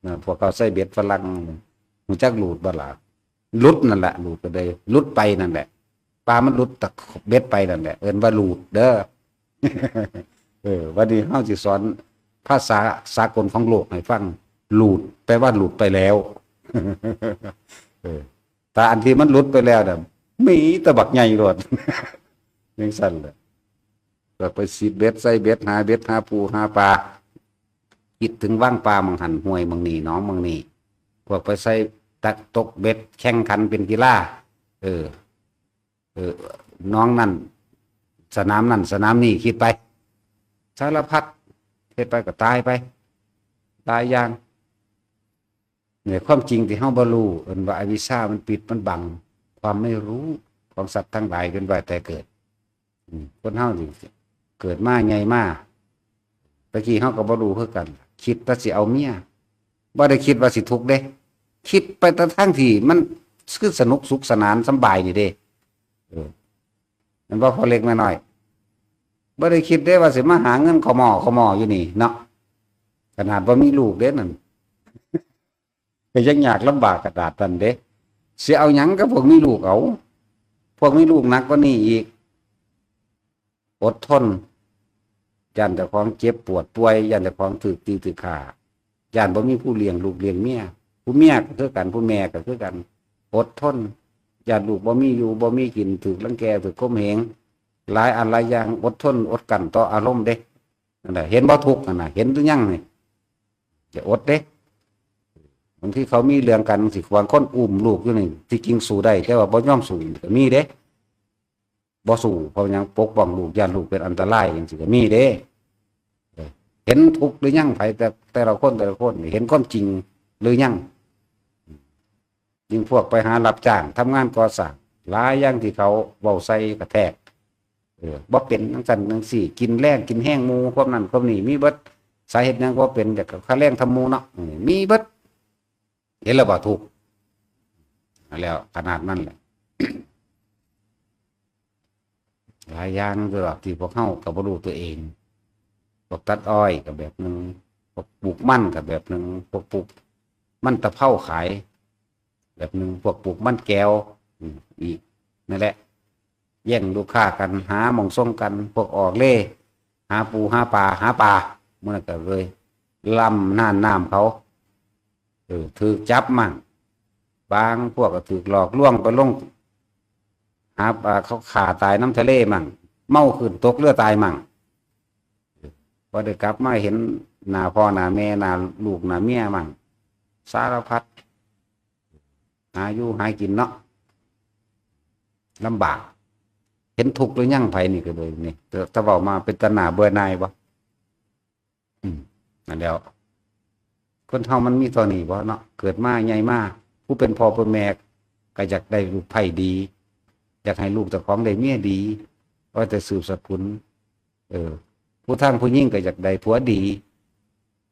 นะ พวกเขาใส่เบสฝรั่ง รู้จักหลูดบ่ล่ะ หลุดนั่นแหละ หลูดก็เลย หลุดไปนั่นแหละ ปลามันหลุดตะเบ็ดไปนั่นแหละ เอิ้นว่าหลูดเด้อ เออ วันนี้เฮาสิสอนภาษาสากลของโลกให้ฟัง หลูด แปลว่าหลุดไปแล้ว เออ แต่อันที่มันหลุดไปแล้วน่ะ มีแต่บักใหญ่โลด จั่งซั้นแหละ ก็ไปซีดเบ็ด ใส่เบ็ด หาเบ็ด หาปู หาปลา คิดถึงวังปลาหม่องหั่น ห้วยหม่องนี่ หนองหม่องนี่ พวกไปใส่ตักตกเบ็ด แข่งขันเป็นกีฬา เออ เออ หนองนั่น สนามนั่น สนามนี่ คิดไป สารพัด เฮ็ดไปก็ตายไป หลายอย่าง เนี่ย ความจริงที่เฮาบ่รู้ เอิ้นว่าอวิชชามันปิด มันบัง ความไม่รู้ของสัตว์ทั้งหลายเป็นไว้แต่เกิด อืม คนเฮานี่เกิดมาใหญ่มา ตะกี้เฮาก็บ่รู้คือกัน คิดแต่สิเอาเมีย บ่ได้คิดว่าสิทุกข์เด้ คิดไปแต่ทางที่มันคือสนุกสุขสนานสำบายนี่เด้ เออ แม่นบ่ พ่อเล็กแม่น้อย บ่ได้คิดเด้ว่าสิมาหาเงินขอหม้อขอหม้ออยู่นี่เนาะ ขนาดบ่มีลูกเด้นั่น ก็ยังยากลำบากขนาดนั้นเด้ สิเอาหยังกับพวกมีลูกเอา พวกมีลูกหนักกว่านี้อีก อดทน ย้านเจ้าของเจ็บปวดป่วย ย้านเจ้าของถูกตีถูกฆ่า ย้านบ่มีผู้เลี้ยงลูกเลี้ยงเมีย ผู้เมียก็คือกัน ผู้แม่ก็คือกัน อดทน ย้านลูกบ่มีอยู่บ่มีกิน ถูกรังแก ถูกข่มเหง หลายอันหลายอย่าง อดทน อดกลั้นต่ออารมณ์เด้ นั่นแหละ เห็นบ่ทุกข์นั่นน่ะ เห็นหรือยังนี่ อย่าอดเด้ บางทีเขามีเรื่องกันสิ บางคนอุ้มลูกอยู่นี่ ที่จริงสู้ได้ แต่ว่าบ่ยอมสู้ก็มีเด้ บ่สู้ เพราะหยัง ปกป้องลูก ย้านลูกเป็นอันตรายจั่งซี้ก็มีเด้ เออ เห็นทุกข์หรือยัง ไผแต่ แต่ละคน แต่ละคน เห็นความจริงหรือยัง ยิ่งพวกไปหารับจ้าง ทำงานก่อสร้าง หลายอย่างที่เขาเว้าใส่กระแทก เออ บ่เป็นจั่งซั้นจั่งซี้ กินแรง กินแฮงหมู่ ความนั้น ความนี้ มีเบิด สาเหตุหยังบ่เป็น อยากค่าแรงทำหมู่เนาะ เออ มีเบิด เห็นแล้วบ่ทุกข์ แล้วขนาดนั้นแหละ หลายอย่างอยู่ดอกที่พวกเฮาก็บ่รู้ตัวเอง พวกตัดอ้อยก็แบบหนึ่ง พวกปลูกมันก็แบบหนึ่ง พวกปลูก มันตะเภาขาย แบบหนึ่ง พวกปลูกมันแก้ว อืม อีก นั่นแหละ แย่งลูกค้ากัน หาหม่องส่งกัน พวกออกเล่ห์ หาปูหาปลา หาปลา มื้อนั้นก็เลย ล่ำน่านน้ำเขา เออ ถืกจับมั่ง บางพวกก็ถืกหลอกลวงไปลง หาปลาเขาฆ่าตายน้ำทะเลมั่ง เมาขึ้นตกเรือตายมั่ง พอได้กลับมาเห็นหน้าพ่อหน้าแม่ หน้าลูกหน้าเมียมั่ง สารพัด หาอยู่หากินเนาะ ลำบาก เห็นทุกข์หรือยัง ไผนี่ก็เลยนี่ แต่ แต่เว้ามาเป็นตาหน้าเบื่อหน่ายบ่ อืม นั่นแหล้ว คนเฮามันมีเท่านี้บ่เนาะ เกิดมาใหญ่มา ผู้เป็นพ่อเป็นแม่ก็อยากได้ลูกไผ่ดี อยากให้ลูกเจ้าของได้เมียดี ว่าแต่สืบสกุล เออ ผู้ทางผู้หญิงก็อยากได้ผัวดี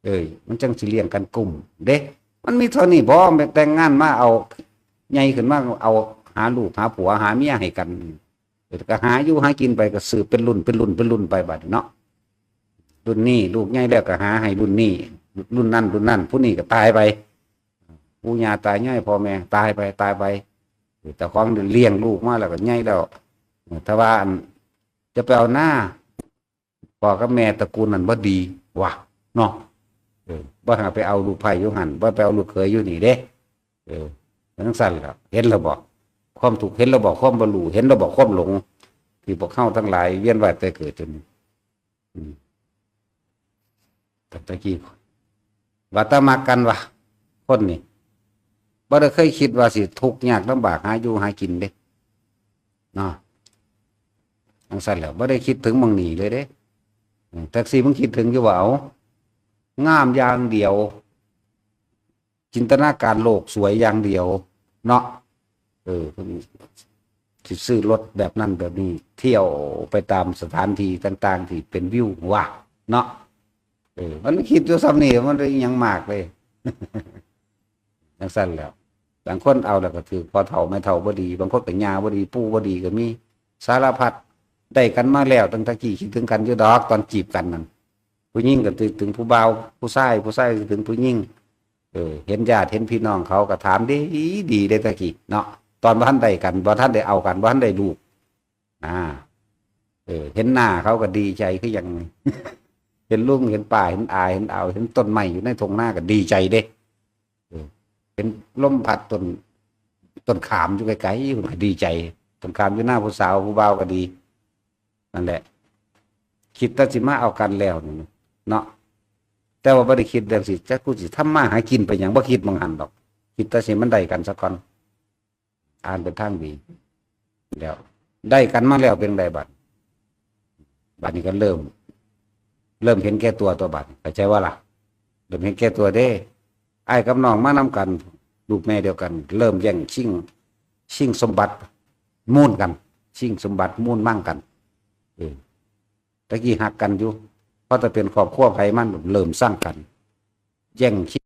เออ มันจังสิเลี้ยงกันกุ้ม เด้ มันมีเท่านี้บ่ แม่นแต่งงานมาเอา ใหญ่ขึ้นมาเอาหาลูกหาผัวหาเมียให้กัน เออ ก็หาอยู่หากินไป ก็สืบเป็นรุ่นเป็นรุ่นเป็นรุ่นไปบัดนี้เนาะ รุ่นนี้ลูกใหญ่แล้วก็หาให้รุ่นนี้ รุ่นนั้นรุ่นนั้น ผู้นี้ก็ตายไป ปู่ย่าตายาย พ่อแม่ตายไป ตายไป เจ้าของเลี้ยงลูกมาแล้วก็ใหญ่แล้ว ถ้าว่าอัน จะไปเอาหน้า พ่อกับแม่ตระกูลนั้นบ่ดีว่ะ เนาะ เออ บ่หาไปเอาลูกไผ่อยู่หั่น บ่ไปเอาลูกเขยอยู่นี่เด้ เออ จั่งซั้นล่ะ เห็นแล้วบ่ ความทุกข์ เห็นแล้วบ่ ความบ่รู้ เห็นแล้วบ่ ความหลง ที่พวกเฮาทั้งหลายเวียนว่ายตายเกิดอยู่นี่ อืม ตั้งแต่กี้ ว่าแต่มักกันว่ะ คนนี่ บ่ได้เคยคิดว่าสิทุกข์ยากลำบากหาอยู่หากินเด้ เนาะ จั่งซั้นแหล้ว บ่ได้คิดถึงหม่องนี้เลยเด้ อืม แท็กซี่ มึงคิดถึงอยู่บ่ เอา งามอย่างเดียว จินตนาการโลกสวยอย่างเดียว เนาะ เออ สิซื้อรถแบบนั้นแบบนี้ เที่ยวไปตามสถานที่ต่างๆ ที่เป็นวิวว่ะ เนาะ เออ มันคิดอยู่ส่ำนี้ มันได้อิหยังมากเลย จั่งซั้นแหล้ว บางคนเอาแล้วก็ถืกพ่อเฒ่าแม่เฒ่าบ่ดี บางคนก็ย่าบ่ดี ปู่บ่ดีก็มี สารพัด ได้กันมาแล้ว ตั้งแต่กี้คิดถึงกันอยู่ดอก ตอนจีบกันนั่น ผู้หญิงก็คิดถึงผู้บ่าว ผู้ชาย ผู้ชายคิดถึงผู้หญิง เออ เห็นญาติเห็นพี่น้องเขาก็ถามดีดีเด้ แต่กี้เนาะ ตอนบ่ทันได้กัน บ่ทันได้เอากัน บ่ทันได้ลูก อ่า เออ เห็นหน้าเขาก็ดีใจคือหยัง เห็นลุง เห็นป้า เห็นอา เห็นอาว เห็นต้นไม้อยู่ในท่งนาก็ดีใจเด้ เออ เห็นลมพัดต้น ต้นขามอยู่ไกลๆ ก็ดีใจ ต้นขามอยู่หน้าผู้สาวผู้บ่าวก็ดี นั่นแหละ คิดแต่สิมาเอากันแล้วนี่เนาะ แต่ว่าบ่ได้คิดเรื่องสิ จักกูสิทำมาหากินไปหยัง บ่คิดหม่องหั่นดอก คิดแต่สิมันได้กันซะก่อน อ่านเป็นทางดี แล้ว ได้กันมาแล้วเป็นไดบัด บัดนี้ก็เริ่ม เริ่มเห็นแก่ตัวตัวบัด เข้าใจว่าล่ะ เริ่มเห็นแก่ตัวเด้ อ้ายกับน้องมานำกัน ลูกแม่เดียวกัน เริ่มแย่งชิง ชิงสมบัติ มูนกัน ชิงสมบัติมูนมั่งกัน เออ แต่กี้ฮักกันอยู่ พอแต่เป็นครอบครัวไผมันเริ่มซังกัน แย่งชิง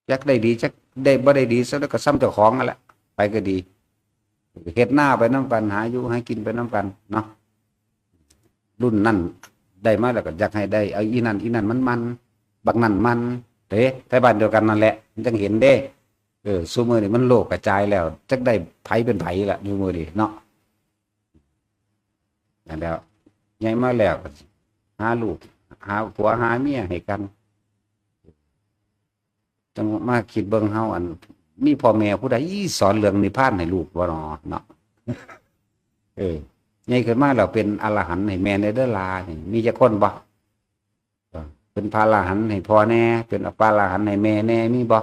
จักได้ดี จักได้บ่ได้ดี ซะแล้วก็ส่ำเจ้าของนั่นแหละ ไปก็ดี เฮ็ดนาไปนำกัน หาอยู่หากินไปนำกันเนาะ รุ่นนั้นได้มาแล้วก็อยากให้ได้ เอาอีนั่น อีนั่นมันมัน บักนั่นมัน เด้ ไทบ้านเดียวกันนั่นแหละ มันจั่งเห็นเด้ เออ ซุมื้อนี้มันโลกกระจายแล้ว จักได้ไผเป็นไผละ ซุมื้อนี้เนาะ นั่นแหล้ว ใหญ่มาแล้วก็หาลูก หาผัวหาเมียให้กัน จั่งมาคิดเบิ่งเฮา อัน มีพ่อแม่ผู้ใดสอนเรื่องนิพพานให้ลูกบ่น้อ เนาะ เออ ใหญ่ขึ้นมาแล้วเป็นอรหันต์ให้แม่แหน่เด้อหล่า นี่ มีจักคนบ่ เออ เป็นพระอรหันต์ให้พ่อแหน่ เป็นพระอรหันต์ให้แม่แหน่ มีบ่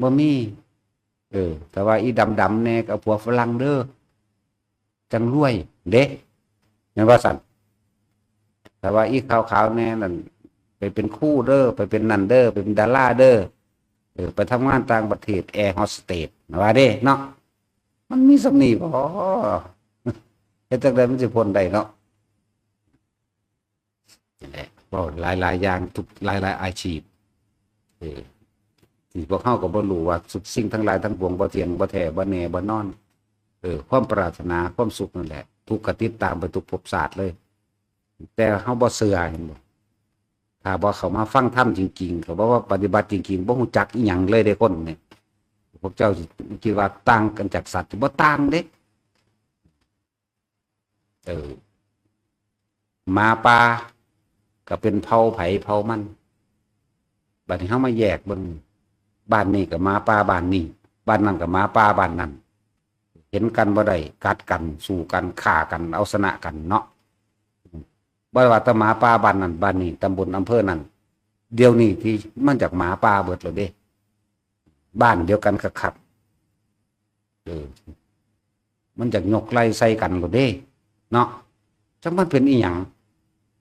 บ่มี เออ แต่ว่าอีดำๆแหน่ก็เอาผัวฝรั่งเด้อ จั่งรวย เด้ แม่นว่าซั่น แต่ว่าอีขาวๆแหน่นั่น ไปเป็นครูเด้อ ไปเป็นนั่นเด้อ ไปเป็นดาราเด้อ เออ ไปทำงานต่างประเทศ แอร์โฮสเตส ว่าเด้เนาะ มันมีส่ำนี้บ่ เฮ็ดจั่งใดมันสิพ้นได้เนาะ นั่นแหละ เว้าหลายๆอย่าง ทุกหลายๆอาชีพ เออ ที่พวกเฮาก็บ่รู้ว่าทุกสิ่งทั้งหลายทั้งปวงบ่เที่ยง บ่แท้ บ่แน่ บ่นอน เออ ความปรารถนา ความสุขนั่นแหละ ทุกข์ก็ติดตามไปทุกภพชาติเลย แต่เฮาบ่เชื่อ เห็นบ่ ถ้าบ่เข้ามาฟังธรรมจริงๆ ก็บ่ว่าปฏิบัติจริงๆ บ่ฮู้จักอีหยังเลยเด้คนเนี่ย พวกเจ้าสิคิดว่าต่างกันจากสัตว์ บ่ต่างเด้ เออ หมาป่าก็เป็นเผ่าไผเผ่ามัน บัดนี้เฮามาแยกเบิ่ง บ้านนี้ก็หมาป่าบ้านนี้ บ้านนั้นก็หมาป่าบ้านนั้น เห็นกันบ่ได้ กัดกัน สู้กัน ฆ่ากัน เอาชนะกันเนาะ บ่ว่าแต่หมาป่าบ้านนั้นบ้านนี้ ตำบลอำเภอนั้น เดี๋ยวนี้ที่มันจากหมาป่าเบิดแล้วเด้ บ้านเดียวกันคักๆ เออ มันจากยกไล่ใส่กันโลดเด้ เนาะ จักมันเป็นอีหยัง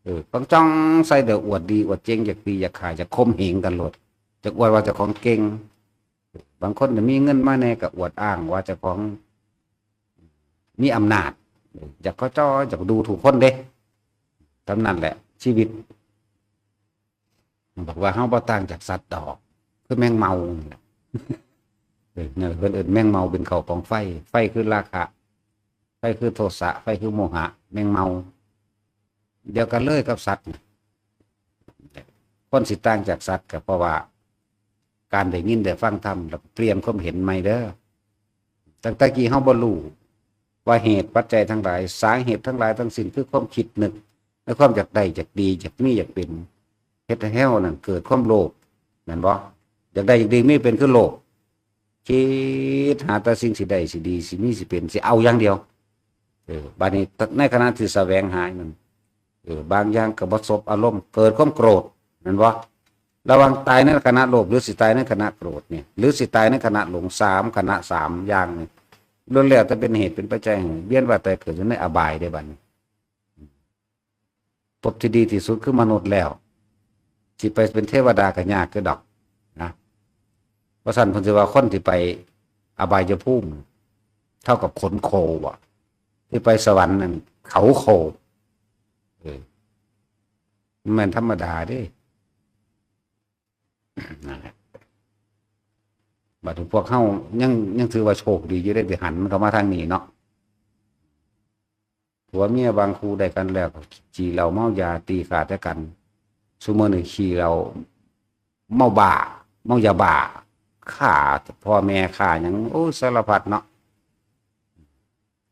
เออ บางจ้องใส่เดี๋ยวอวดดีอวดเจ๋ง อยากตีอยากขาย อยากข่มเหงกันโลด อยากอวดว่าเจ้าของเก่ง บางคนน่ะมีเงินมาแน่ก็อวดอ้างว่าเจ้าของมีอำนาจ อยากเขาจ้อ อยากดูถูกคนเด้ ทำนั่นแหละ ชีวิต บอกว่าเฮาบ่ต่างจากสัตว์ดอก คือแมงเม่านั่นแหละ เออ นั่นเพิ่นเอิ้นแมงเม่าเป็นเขาของไฟ ไฟคือราคะ ไฟคือโทสะ ไฟคือโมหะ แมงเม่า เดียวกันเลยกับสัตว์น่ะ คนสิต่างจากสัตว์ก็เพราะว่า การได้ยินได้ฟังธรรม แล้วก็เปลี่ยนความเห็นใหม่เด้อ ตั้งแต่กี้เฮาบ่รู้ว่าเหตุปัจจัยทั้งหลาย สาเหตุทั้งหลายทั้งสิ้นคือความคิดนึก ในความอยากได้อยากดี อยากมีอยากเป็น เฮ็ดให้เฮานั่นเกิดความโลภ แม่นบ่ อยากได้อยากดีมีเป็นคือโลภ คิดหาแต่สิ่งสิได้สิดีสิมีสิเป็น สิเอาอย่างเดียว เออ บัดนี้ในขณะที่แสวงหามัน เออ บางอย่างก็บ่สบอารมณ์ เกิดความโกรธ แม่นบ่ ระหว่างตายในขณะโลภ หรือสิตายในขณะโกรธเนี่ย หรือสิตายในขณะหลง สามขณะ สามอย่างนี่ ล้วนแล้วแต่เป็นเหตุเป็นปัจจัยให้เวียนว่ายตายเกิดอยู่ในอบายเด้บัดนี้ ภพที่ดีที่สุดคือมนุษย์แล้ว สิไปเป็นเทวดาก็ยากคือดอกนะ เพราะฉะนั้นเพิ่นสิว่าคนที่ไปอบายภูมิ เท่ากับขนโคบ่ ที่ไปสวรรค์นั่นเขาโค เออ มันแม่นธรรมดาเด้ นั่นแหละ บัดนี้พวกเฮายัง ยังถือว่าโชคดีอยู่เด้ ที่หันเข้ามาทางนี้เนาะ ผัวเมียบางคู่ได้กันแล้วก็ขี้เหล้าเมายาตีฆ่าแต่กัน ซุมื้อนี้ขี้เหล้าเมาบ้า เมายาบ้า ฆ่าพ่อแม่ฆ่าหยัง โอ้ย สารพัดเนาะ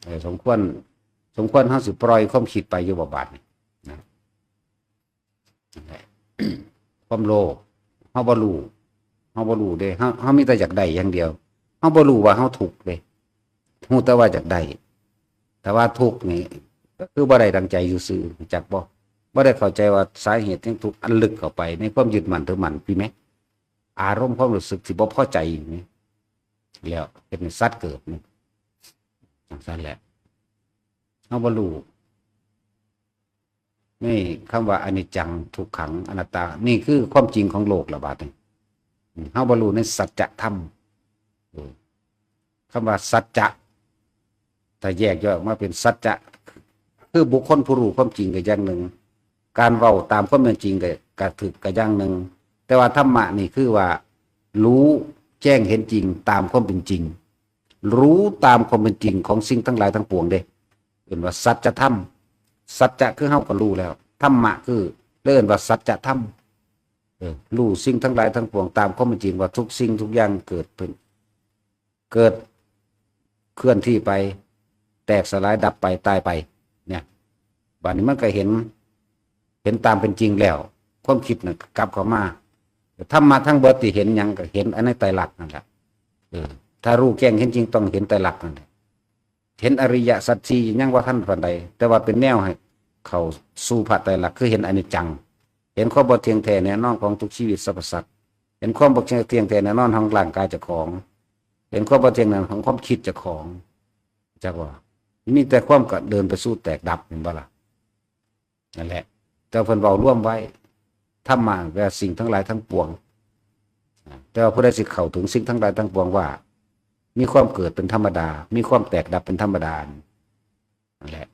เออ สมควร สมควรเฮาสิปล่อยความคิดไปอยู่บ่บาดนี้นะ นั่นแหละ ความโลภ เฮาบ่รู้ เฮาบ่รู้เด้ เฮา เฮามีแต่อยากได้อย่างเดียว เฮาบ่รู้ว่าเฮาทุกข์เด้ ฮู้แต่ว่าอยากได้ แต่ว่าทุกข์นี่ก็คือบ่ได้ดังใจซื่อๆ รู้จักบ่ บ่ได้เข้าใจว่าสาเหตุแห่งทุกข์อันลึกเข้าไปในความยึดมั่นถือมั่น พี่แม่ อารมณ์ความรู้สึกที่บ่พอใจนี่ แล้วเฮ็ดให้สัตว์เกิดนี่ จังซั่นแหละ เฮาบ่รู้ นี่คำว่าอนิจจัง ทุกขัง อนัตตา นี่คือความจริงของโลกละบาดนี้ อืม เฮาบ่รู้ในสัจธรรม เออ คำว่าสัจจะ ถ้าแยกย่อยออกมาเป็นสัจจะ คือบุคคลผู้รู้ความจริงก็อย่างหนึ่ง การเว้าตามความเป็นจริงก็ ก็ถือก็อย่างหนึ่ง แต่ว่าธรรมะนี่คือว่า รู้แจ้งเห็นจริงตามความเป็นจริง รู้ตามความเป็นจริงของสิ่งทั้งหลายทั้งปวงเด้ เอิ้นว่าสัจธรรม สัจจะคือเฮาก็รู้แล้ว ธรรมะคือ เรียกว่าสัจธรรม เออ รู้สิ่งทั้งหลายทั้งปวงตามความเป็นจริง ว่าทุกสิ่งทุกอย่างเกิดขึ้น เกิดเคลื่อนที่ไป แตกสลายดับไปตายไป เนี่ย บัดนี้มันก็เห็น เห็นตามเป็นจริงแล้ว ความคิดน่ะกลับเข้ามา ธรรมะทั้งเบิดที่เห็นหยังก็เห็นอันในไตรลักษณ์นั่นแหละ เออ ถ้ารู้แจ้งเห็นจริงต้องเห็นไตรลักษณ์นั่นแหละ เห็นอริยสัจสี่ยังบ่ทันปานใด แต่ว่าเป็นแนวให้เข้าสู่พระไตรลักษณ์ คือเห็นอนิจจัง เห็นความบ่เที่ยงแท้แน่นอนของทุกชีวิตสรรพสัตว์ เห็นความบ่เที่ยงแท้แน่นอนของร่างกายเจ้าของ เห็นความบ่เที่ยงแน่นอนของความคิดเจ้าของ จักว่า มีแต่ความก็เดินไปสู่แตกดับ เห็นบ่ล่ะ นั่นแหละ แต่เพิ่นเว้ารวมไว้ ธรรมะแปลว่าสิ่งทั้งหลายทั้งปวง แต่ว่าผู้ใดสิเข้าถึงสิ่งทั้งหลายทั้งปวงว่า มีความเกิดเป็นธรรมดา มีความแตกดับเป็นธรรมดา นั่นแหละ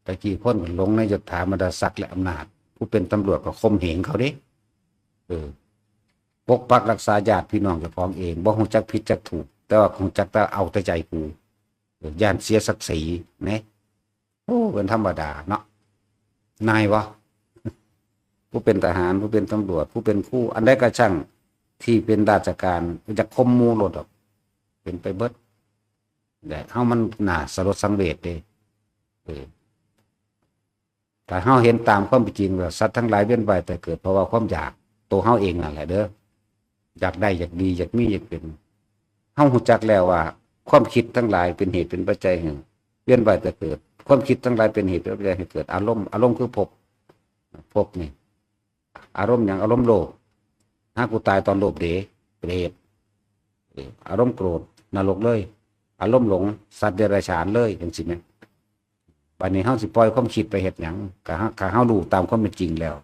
ตะกี้คนก็หลงในยศถาบรรดาศักดิ์และอำนาจ ผู้เป็นตำรวจก็ข่มเหงเขาเด้ เออ ปกปักรักษาญาติพี่น้องเจ้าของเอง บ่ฮู้จักผิดจักถูก แต่ว่าฮู้จักแต่เอาแต่ใจกู ย่านเสียศักดิ์ศรีเนี่ย โอ้ เป็นธรรมดาเนาะ นายวะ ผู้เป็นทหาร ผู้เป็นตำรวจ ผู้เป็นครู อันใดก็ช่าง ที่เป็นราชการ จะข่มหมู่โลดดอก เป็นไปเบิด แต่เฮามันน่าสลดสังเวชเด้ เออ ถ้าเฮาเห็นตามความเป็นจริงว่าสัตว์ทั้งหลายเวียนว่ายตายเกิด เพราะว่าความอยาก ตัวเฮาเองนั่นแหละเด้อ อยากได้ อยากดี อยากมี อยากเป็น เฮารู้จักแล้วว่า ความคิดทั้งหลายเป็นเหตุเป็นปัจจัยให้เวียนว่ายตายเกิด ความคิดทั้งหลายเป็นเหตุเป็นปัจจัยให้เกิดอารมณ์ อารมณ์คือภพ ภพนี่ อารมณ์หยัง อารมณ์โลภ หากูตายตอนโลภเด้ เปรต เออ อารมณ์โกรธ นรกเลย อารมณ์หลง สัตว์เดรัจฉานเลย จังซี้แหม บัดนี้เฮาสิปล่อยความคิดไปเฮ็ดหยัง ก็เฮา ก็เฮารู้ตามความเป็นจริงแล้ว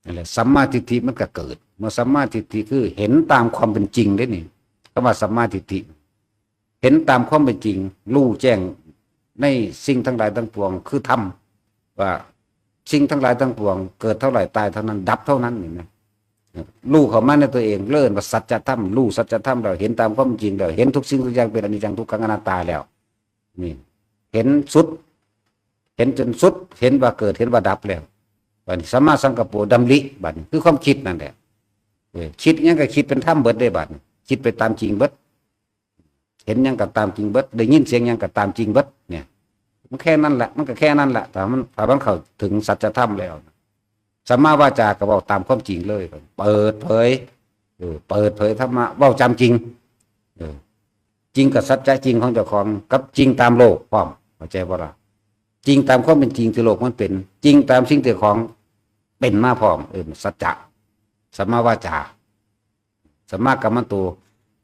นั่นแหละ สัมมาทิฏฐิมันก็เกิด เมื่อสัมมาทิฏฐิคือเห็นตามความเป็นจริงเด้นี่ คำว่าสัมมาทิฏฐิ เห็นตามความเป็นจริง รู้แจ้งในสิ่งทั้งหลายทั้งปวง คือธรรม ว่าสิ่งทั้งหลายทั้งปวง เกิดเท่าไหร่ ตายเท่านั้น ดับเท่านั้น นี่นะ รู้เข้ามาในตัวเอง เรียกว่าสัจธรรม รู้สัจธรรมแล้ว เห็นตามความจริงแล้ว เห็นทุกสิ่งทุกอย่างเป็นอนิจจังทุกขังอนัตตาแล้ว นี่ เห็นสุด เห็นจนสุด เห็นว่าเกิด เห็นว่าดับแล้ว บัดนี้ สัมมาสังกัปโป ดำริ บัดนี้ คือความคิดนั่นแหละ เออ คิดหยังก็คิดเป็นธรรมเบิดเด้บัดนี้ คิดไปตามจริงเบิด เห็นหยังก็ตามจริงเบิด ได้ยินเสียงหยังก็ตามจริงเบิด เนี่ย มันแค่นั้นแหละ มันก็แค่นั้นแหละ ถ้ามัน ถ้ามันเข้าถึงสัจธรรมแล้ว สัมมาวาจาก็เว้าตามความจริงเลย เปิดเผย เออ เปิดเผยธรรมะ เว้าจามจริง เออ จริงกับสัจจะจริงของเจ้าของ กับจริงตามโลกพร้อม เข้าใจบ่ล่ะ จริงตามความเป็นจริงที่โลกมันเป็น จริงตามสิ่งที่ของเป็นมาพร้อม เออ สัจจะ สัมมาวาจา สัมมากัมมันโต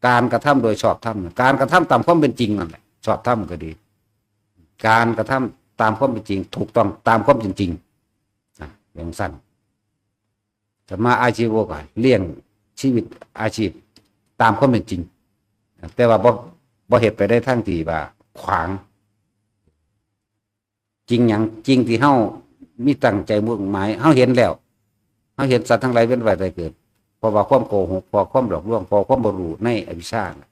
การกระทำโดยชอบธรรม การกระทำตามความเป็นจริงนั่นแหละ ชอบธรรมก็ดี การกระทำตามความเป็นจริง ถูกต้องตามความเป็นจริง นะ อย่างสั้น สัมมาอาชีโวก็เลี้ยงชีวิตอาชีพตามความเป็นจริง แต่ว่าบ่ บ่เฮ็ดไปได้ทางที่ว่าขวาง จริงหยัง จริงที่เฮามีตั้งใจมุ่งหมาย เฮาเห็นแล้ว เฮาเห็นสัตว์ทั้งหลายเวียนว่ายตายเกิด เพราะว่าความโกหก เพราะความหลอกลวง เพราะความบ่รู้ในอวิชชาน่ะ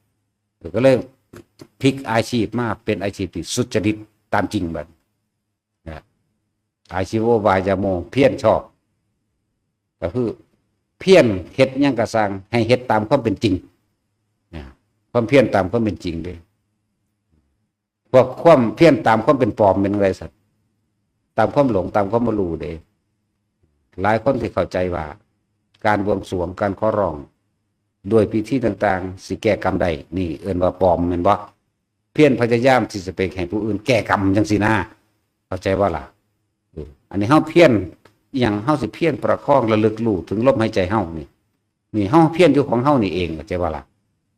ก็เลยพลิกอาชีพมาเป็นอาชีพที่สุจริตตามจริงบัด นะ อาชีโววายาโม เพียรชอบ ก็คือเพียรเฮ็ดหยังก็ซ่าง ให้เฮ็ดตามความเป็นจริง นะ ความเพียรตามความเป็นจริงเด้ พวกความเพียรตามความเป็นปลอมเป็นจั่งใดสัตว์ ตามความหลง ตามความบ่รู้เด้ หลายคนที่เข้าใจว่า การบวงสรวง การขอร้อง ด้วยพิธีต่างๆ สิแก้กรรมได้ นี่เอิ้นว่าปลอมแม่นบ่ เพียรพยายามที่จะไปให้ผู้อื่นแก้กรรมจังซี่นะ เข้าใจบ่ล่ะ เออ อันนี้เฮาเพียรอิหยัง เฮาสิเพียรประคองระลึกรู้ถึงลมหายใจเฮานี่ นี่เฮาเพียรอยู่ของเฮานี่เอง เข้าใจบ่ล่ะ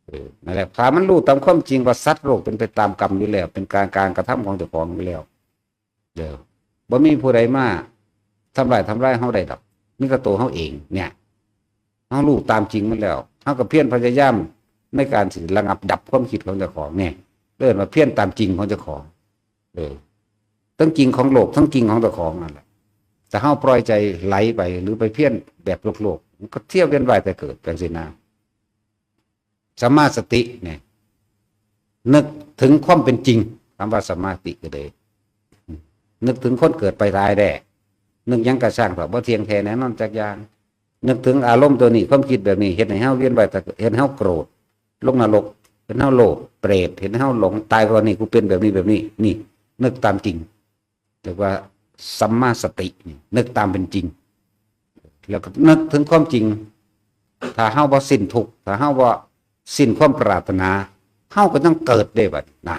เออ นั่นแหละ ถ้ามันรู้ตามความจริงว่าสัตว์โลกเป็นไปตามกรรมอยู่แล้ว เป็นการ การกระทำของเจ้าของอยู่แล้ว เด้อ บ่มีผู้ใดมาทำลาย ทำลายเฮาได้ดอก มีแต่ตัวเฮาเอง เนี่ย เฮารู้ตามจริงมันแล้ว เฮาก็เพียรพยายามในการสิระงับดับความคิดของเจ้าของเนี่ย เอิ้นว่าเพียรตามจริงของเจ้าของ เออ ทั้งจริงของโลก ทั้งจริงของเจ้าของนั่นแหละ แต่เฮาปล่อยใจไหลไป หรือไปเพียรแบบโลกๆ มันก็เที่ยวเวียนว่ายตายเกิดจังซี่นะ สัมมาสติเนี่ย นึกถึงความเป็นจริง คำว่าสัมมาสติก็เลย นึกถึงคนเกิดไปตายแด้ นึกหยังก็ซ่างเถาะ บ่เที่ยงแท้แน่นอนจักอย่าง นึกถึงอารมณ์ตัวนี้ ความคิดแบบนี้ เฮ็ดให้เฮาเวียนว่ายตายเกิด เฮ็ดให้เฮาโกรธ ลงนรก เฮ็ดให้เฮาโลภ เปรต เฮ็ดให้เฮาหลง ตายก่อนนี่กูเป็นแบบนี้แบบนี้ นี่ นึกตามจริง เรียกว่าสัมมาสตินี่ นึกตามเป็นจริง แล้วก็นึกถึงความจริง ถ้าเฮาบ่สิ้นทุกข์ ถ้าเฮาบ่สิ้นความปรารถนา เฮาก็ต้องเกิดได้บัดนี้นะ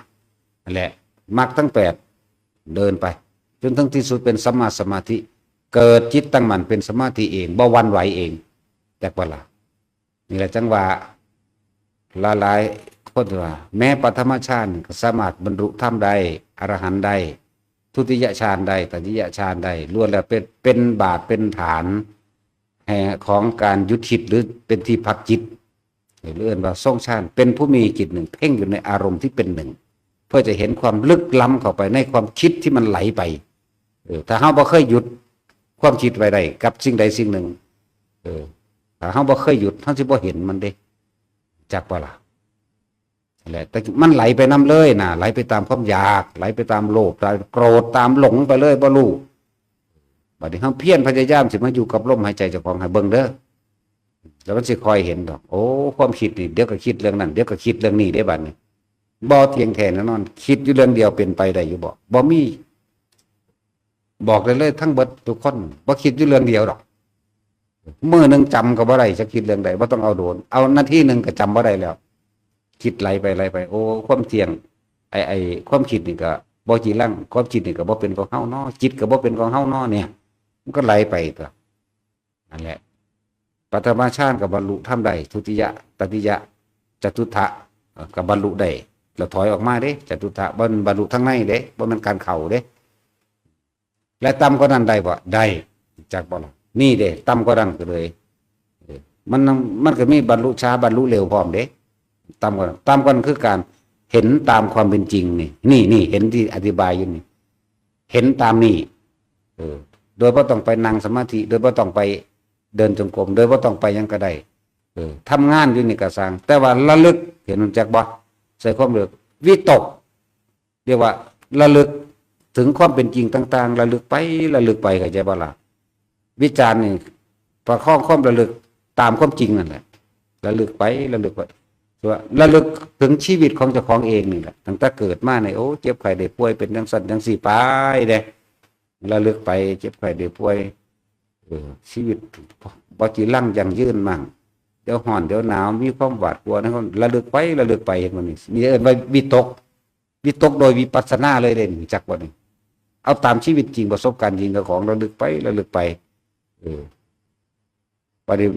นั่นแหละ มรรคทั้งแปด เดินไป จนถึงที่สุดเป็นสัมมาสมาธิ เกิดจิตตั้งมั่นเป็นสมาธิเอง บ่หวั่นไหวเอง จักบ่ล่ะ นี่แหละจั่งว่า หลายๆ คนว่า แม้ปฐมฌานก็สามารถบรรลุธรรมได้ อรหันต์ได้ ทุติยฌานได้ ตติยฌานได้ ล้วนแล้วเป็น เป็นบาท เป็นฐาน แห่ง ของการหยุดคิด หรือเป็นที่พักจิต หรือเรียกว่าทรงฌาน เป็นผู้มีจิตหนึ่ง เพ่งอยู่ในอารมณ์ที่เป็นหนึ่ง เพื่อจะเห็นความลึกล้ำเข้าไปในความคิดที่มันไหลไป เออ ถ้าเฮาบ่เคยหยุดความคิดไว้ได้กับสิ่งใดสิ่งหนึ่ง เออ ถ้าเฮาบ่เคยหยุด เฮาสิบ่เห็นมันเด้ จักบ่ล่ะ นั่นแหละ แต่มันไหลไปนำเลยนะ ไหลไปตามความอยาก ไหลไปตามโลภ ตามโกรธ ตามหลงไปเลย บ่ฮู้ บัดนี้เฮาเพียรพยายามสิมาอยู่กับลมหายใจเจ้าของให้เบิ่งเด้อ แล้วมันสิค่อยเห็นดอก โอ้ ความคิดนี่ เดี๋ยวก็คิดเรื่องนั้น เดี๋ยวก็คิดเรื่องนี้เด้บัดนี้ บ่เที่ยงแท้แน่นอน คิดอยู่เรื่องเดียวเป็นไปได้อยู่บ่ บ่มี บอกได้เลยทั้งเบิดทุกคน บ่คิดอยู่เรื่องเดียวดอก มื้อหนึ่งจำก็บ่ได้ จะคิดเรื่องใด บ่ต้องเอาโดน เอานาทีหนึ่งก็จำบ่ได้แล้ว คิดไหลไปไหลไป โอ้ ความเที่ยง ไอ้ ไอ้ ความคิดนี่ก็บ่จีรัง ความคิดนี่ก็บ่เป็นของเฮาเนาะ จิตก็บ่เป็นของเฮาเนาะเนี่ย มันก็ไหลไปตัว นั่นแหละ ปฐมฌานก็บรรลุธรรมได้ ทุติยะ ตติยะ จตุตถะ เอ่อ ก็บรรลุได้ แล้วถอยออกมาเด้ จตุตถะ บ่แม่นบรรลุทางในเด้ บ่แม่นการเข้าเด้ และต่ำกว่านั้นได้บ่ ได้ จักบ่ล่ะ นี่เด้ ต่ำกว่านั้นก็เลย เออ มัน มันก็มีบรรลุช้า บรรลุเร็วพร้อมเด้ ต่ำกว่านั้น ต่ำกว่านั้นคือการเห็นตามความเป็นจริงนี่ นี่ นี่ เห็นที่อธิบายอยู่นี่ เห็นตามนี่ เออ โดยบ่ต้องไปนั่งสมาธิ โดยบ่ต้องไปเดินจงกรม โดยบ่ต้องไปหยังก็ได้ เออ ทำงานอยู่นี่ก็ซ่าง แต่ว่าระลึก เห็นมันจักบ่ ใส่ความระลึก วิตก เรียกว่าระลึกถึงความเป็นจริงต่างๆ ระลึกไป ระลึกไป เข้าใจบ่ล่ะ วิจารณ์นี่ ประคองความระลึกตามความจริงนั่นแหละ ระลึกไป ระลึกไป ว่าระลึกถึงชีวิตของเจ้าของเองนี่แหละ ตั้งแต่เกิดมาเนี่ย โอ้ เจ็บไข้ได้ป่วย เป็นจังซั่นจังซี่ไปเด้ ระลึกไป เจ็บไข้ได้ป่วย เออ ชีวิตบ่จีรังยั่งยืนมั่ง เดี๋ยวร้อน เดี๋ยวหนาว มีความหวาดกลัวนะ ระลึกไป ระลึกไป เห็นบ่นี่ นี่เอิ้นว่าวิตก วิตกโดยวิปัสสนาเลยเด้ รู้จักบ่นี่ เอาตามชีวิตจริง ประสบการณ์จริง เจ้าของระลึกไป ระลึกไป เออ บัดนี้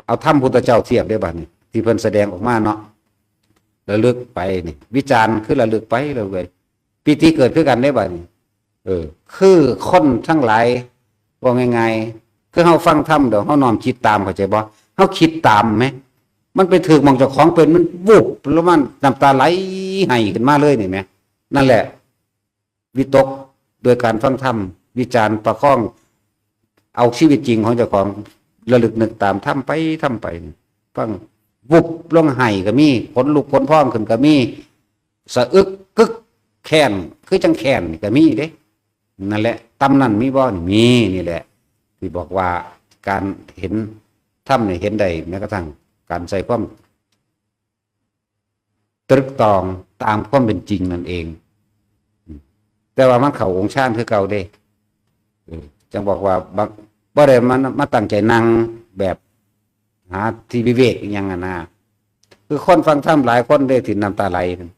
เอาธรรมพุทธเจ้าเทียบได้บัดนี้ ที่เพิ่นแสดงออกมาเนาะ ระลึกไปนี่ วิจารณ์คือระลึกไป ระลึกไป ปีติเกิดคือกันได้บัดนี้ เออ คือคนทั้งหลาย ว่าง่ายๆ คือเฮาฟังธรรมเดี๋ยวเฮาน้อมจิตตาม เข้าใจบ่ เฮาคิดตามไหม มันไปถืกหม่องเจ้าของเป็น มันวุบ แล้วมันน้ำตาไหลไห้ขึ้นมาเลยนี่แหม นั่นแหละ วิตก โดยการฟังธรรม วิจารณ์ประคอง เอาชีวิตจริงของเจ้าของ ระลึกนึกตามธรรมไป ธรรมไป ฟัง วุบลงไห้ก็มี ขนลุกขนพองขึ้นก็มี สะอึกกึก แค้น คือจังแค้นนี่ก็มีเด้ นั่นแหละ ต่ำนั้นมีบ่ มี นี่แหละ ที่บอกว่าการเห็นธรรมเนี่ยเห็นได้แม้กระทั่งการใส่ความตรึกตรองตามความเป็นจริงนั่นเอง แต่ว่ามันเข้าองค์ฌานคือเก่าเด้ เออ จังบอกว่าบาง บ่ได้มา มาตั้งใจนั่งแบบหาที่วิเวกอิหยังอะนะ คือคนฟังธรรมหลายคนเด้ที่น้ำตาไหลนั่น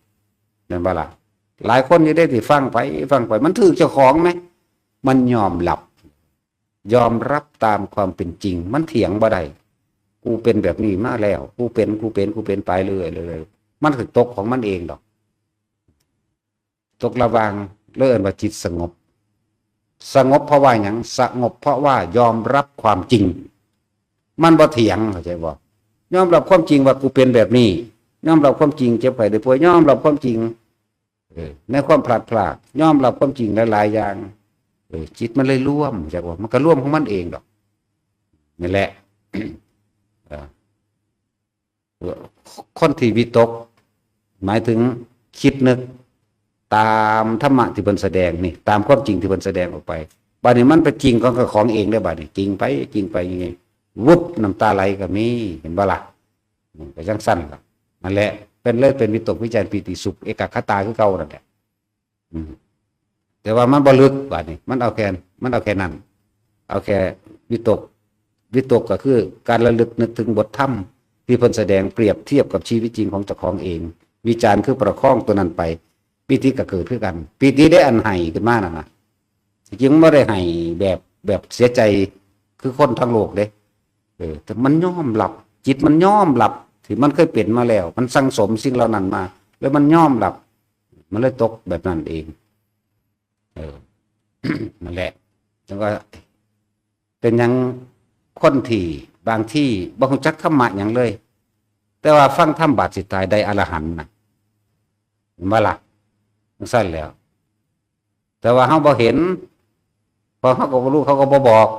แม่นบ่ล่ะ หลายคนอยู่เด้ที่ฟังไป ฟังไป มันถืกเจ้าของไหม มันยอมรับ ยอมรับตามความเป็นจริง มันเถียงบ่ได้ กูเป็นแบบนี้มาแล้ว กูเป็น กูเป็น กูเป็นไปเรื่อยๆ มันคือตกของมันเองดอก ตกระหว่าง เลยเอิ้นว่าจิตสงบ สงบเพราะว่าหยัง สงบเพราะว่ายอมรับความจริง มันบ่เถียง เข้าใจบ่ ยอมรับความจริงว่ากูเป็นแบบนี้ ยอมรับความจริงเจ็บไข้ได้ป่วย ยอมรับความจริง เออ ในความพลัดพราก ยอมรับความจริงหลายๆ อย่าง เออ จิตมันเลยรวม เข้าใจบ่ มันก็รวมของมันเองดอก นี่แหละ เออ คนที่วิตก หมายถึงคิดนึกตามธรรมะที่เพิ่นแสดงนี่ ตามความจริงที่เพิ่นแสดงออกไป บัดนี้มันไปจริงของเจ้าของเองได้อ บัดนี้จริงไป จริงไป อย่างงี้ วุบ น้ำตาไหลก็มี เห็นบ่ล่ะ อืม ก็จังซั่นล่ะ นั่นแหละ เป็นเลย เป็นวิตกวิจารปีติสุข เอกัคคตาคือเก่านั่นแหละ อืม แต่ว่ามันบ่ลึก บัดนี้ มันเอาแค่ มันเอาแค่นั้น เอาแค่วิตก วิตกก็คือการระลึกนึกถึงบทธรรมที่เพิ่นแสดงเปรียบเทียบกับชีวิตจริงของเจ้าของเอง วิจารคือประคองตัวนั้นไป ปีติก็เกิดคือกัน ปีติได้อันไห้ขึ้นมานั่นนะ จริงๆมันบ่ได้ไห้แบบ แบบเสียใจคือคนทั้งโลกเด้ เออ แต่มันยอมรับ จิตมันยอมรับที่มันเคยเป็นมาแล้ว มันสั่งสมสิ่งเหล่านั้นมา แล้วมันยอมรับ มันเลยตกแบบนั้นเอง เออ นั่นแหละ จังว่า เป็นหยังคนที่บางทีบ่รู้จักธรรมะหยังเลย แต่ว่าฟังธรรมบาดสิตายได้อรหันต์น่ะ เห็นบ่ล่ะ จังซั่นแหล้ว แต่ว่าเฮาบ่เห็น เพราะเฮาก็บ่รู้ เขาก็บ่บอก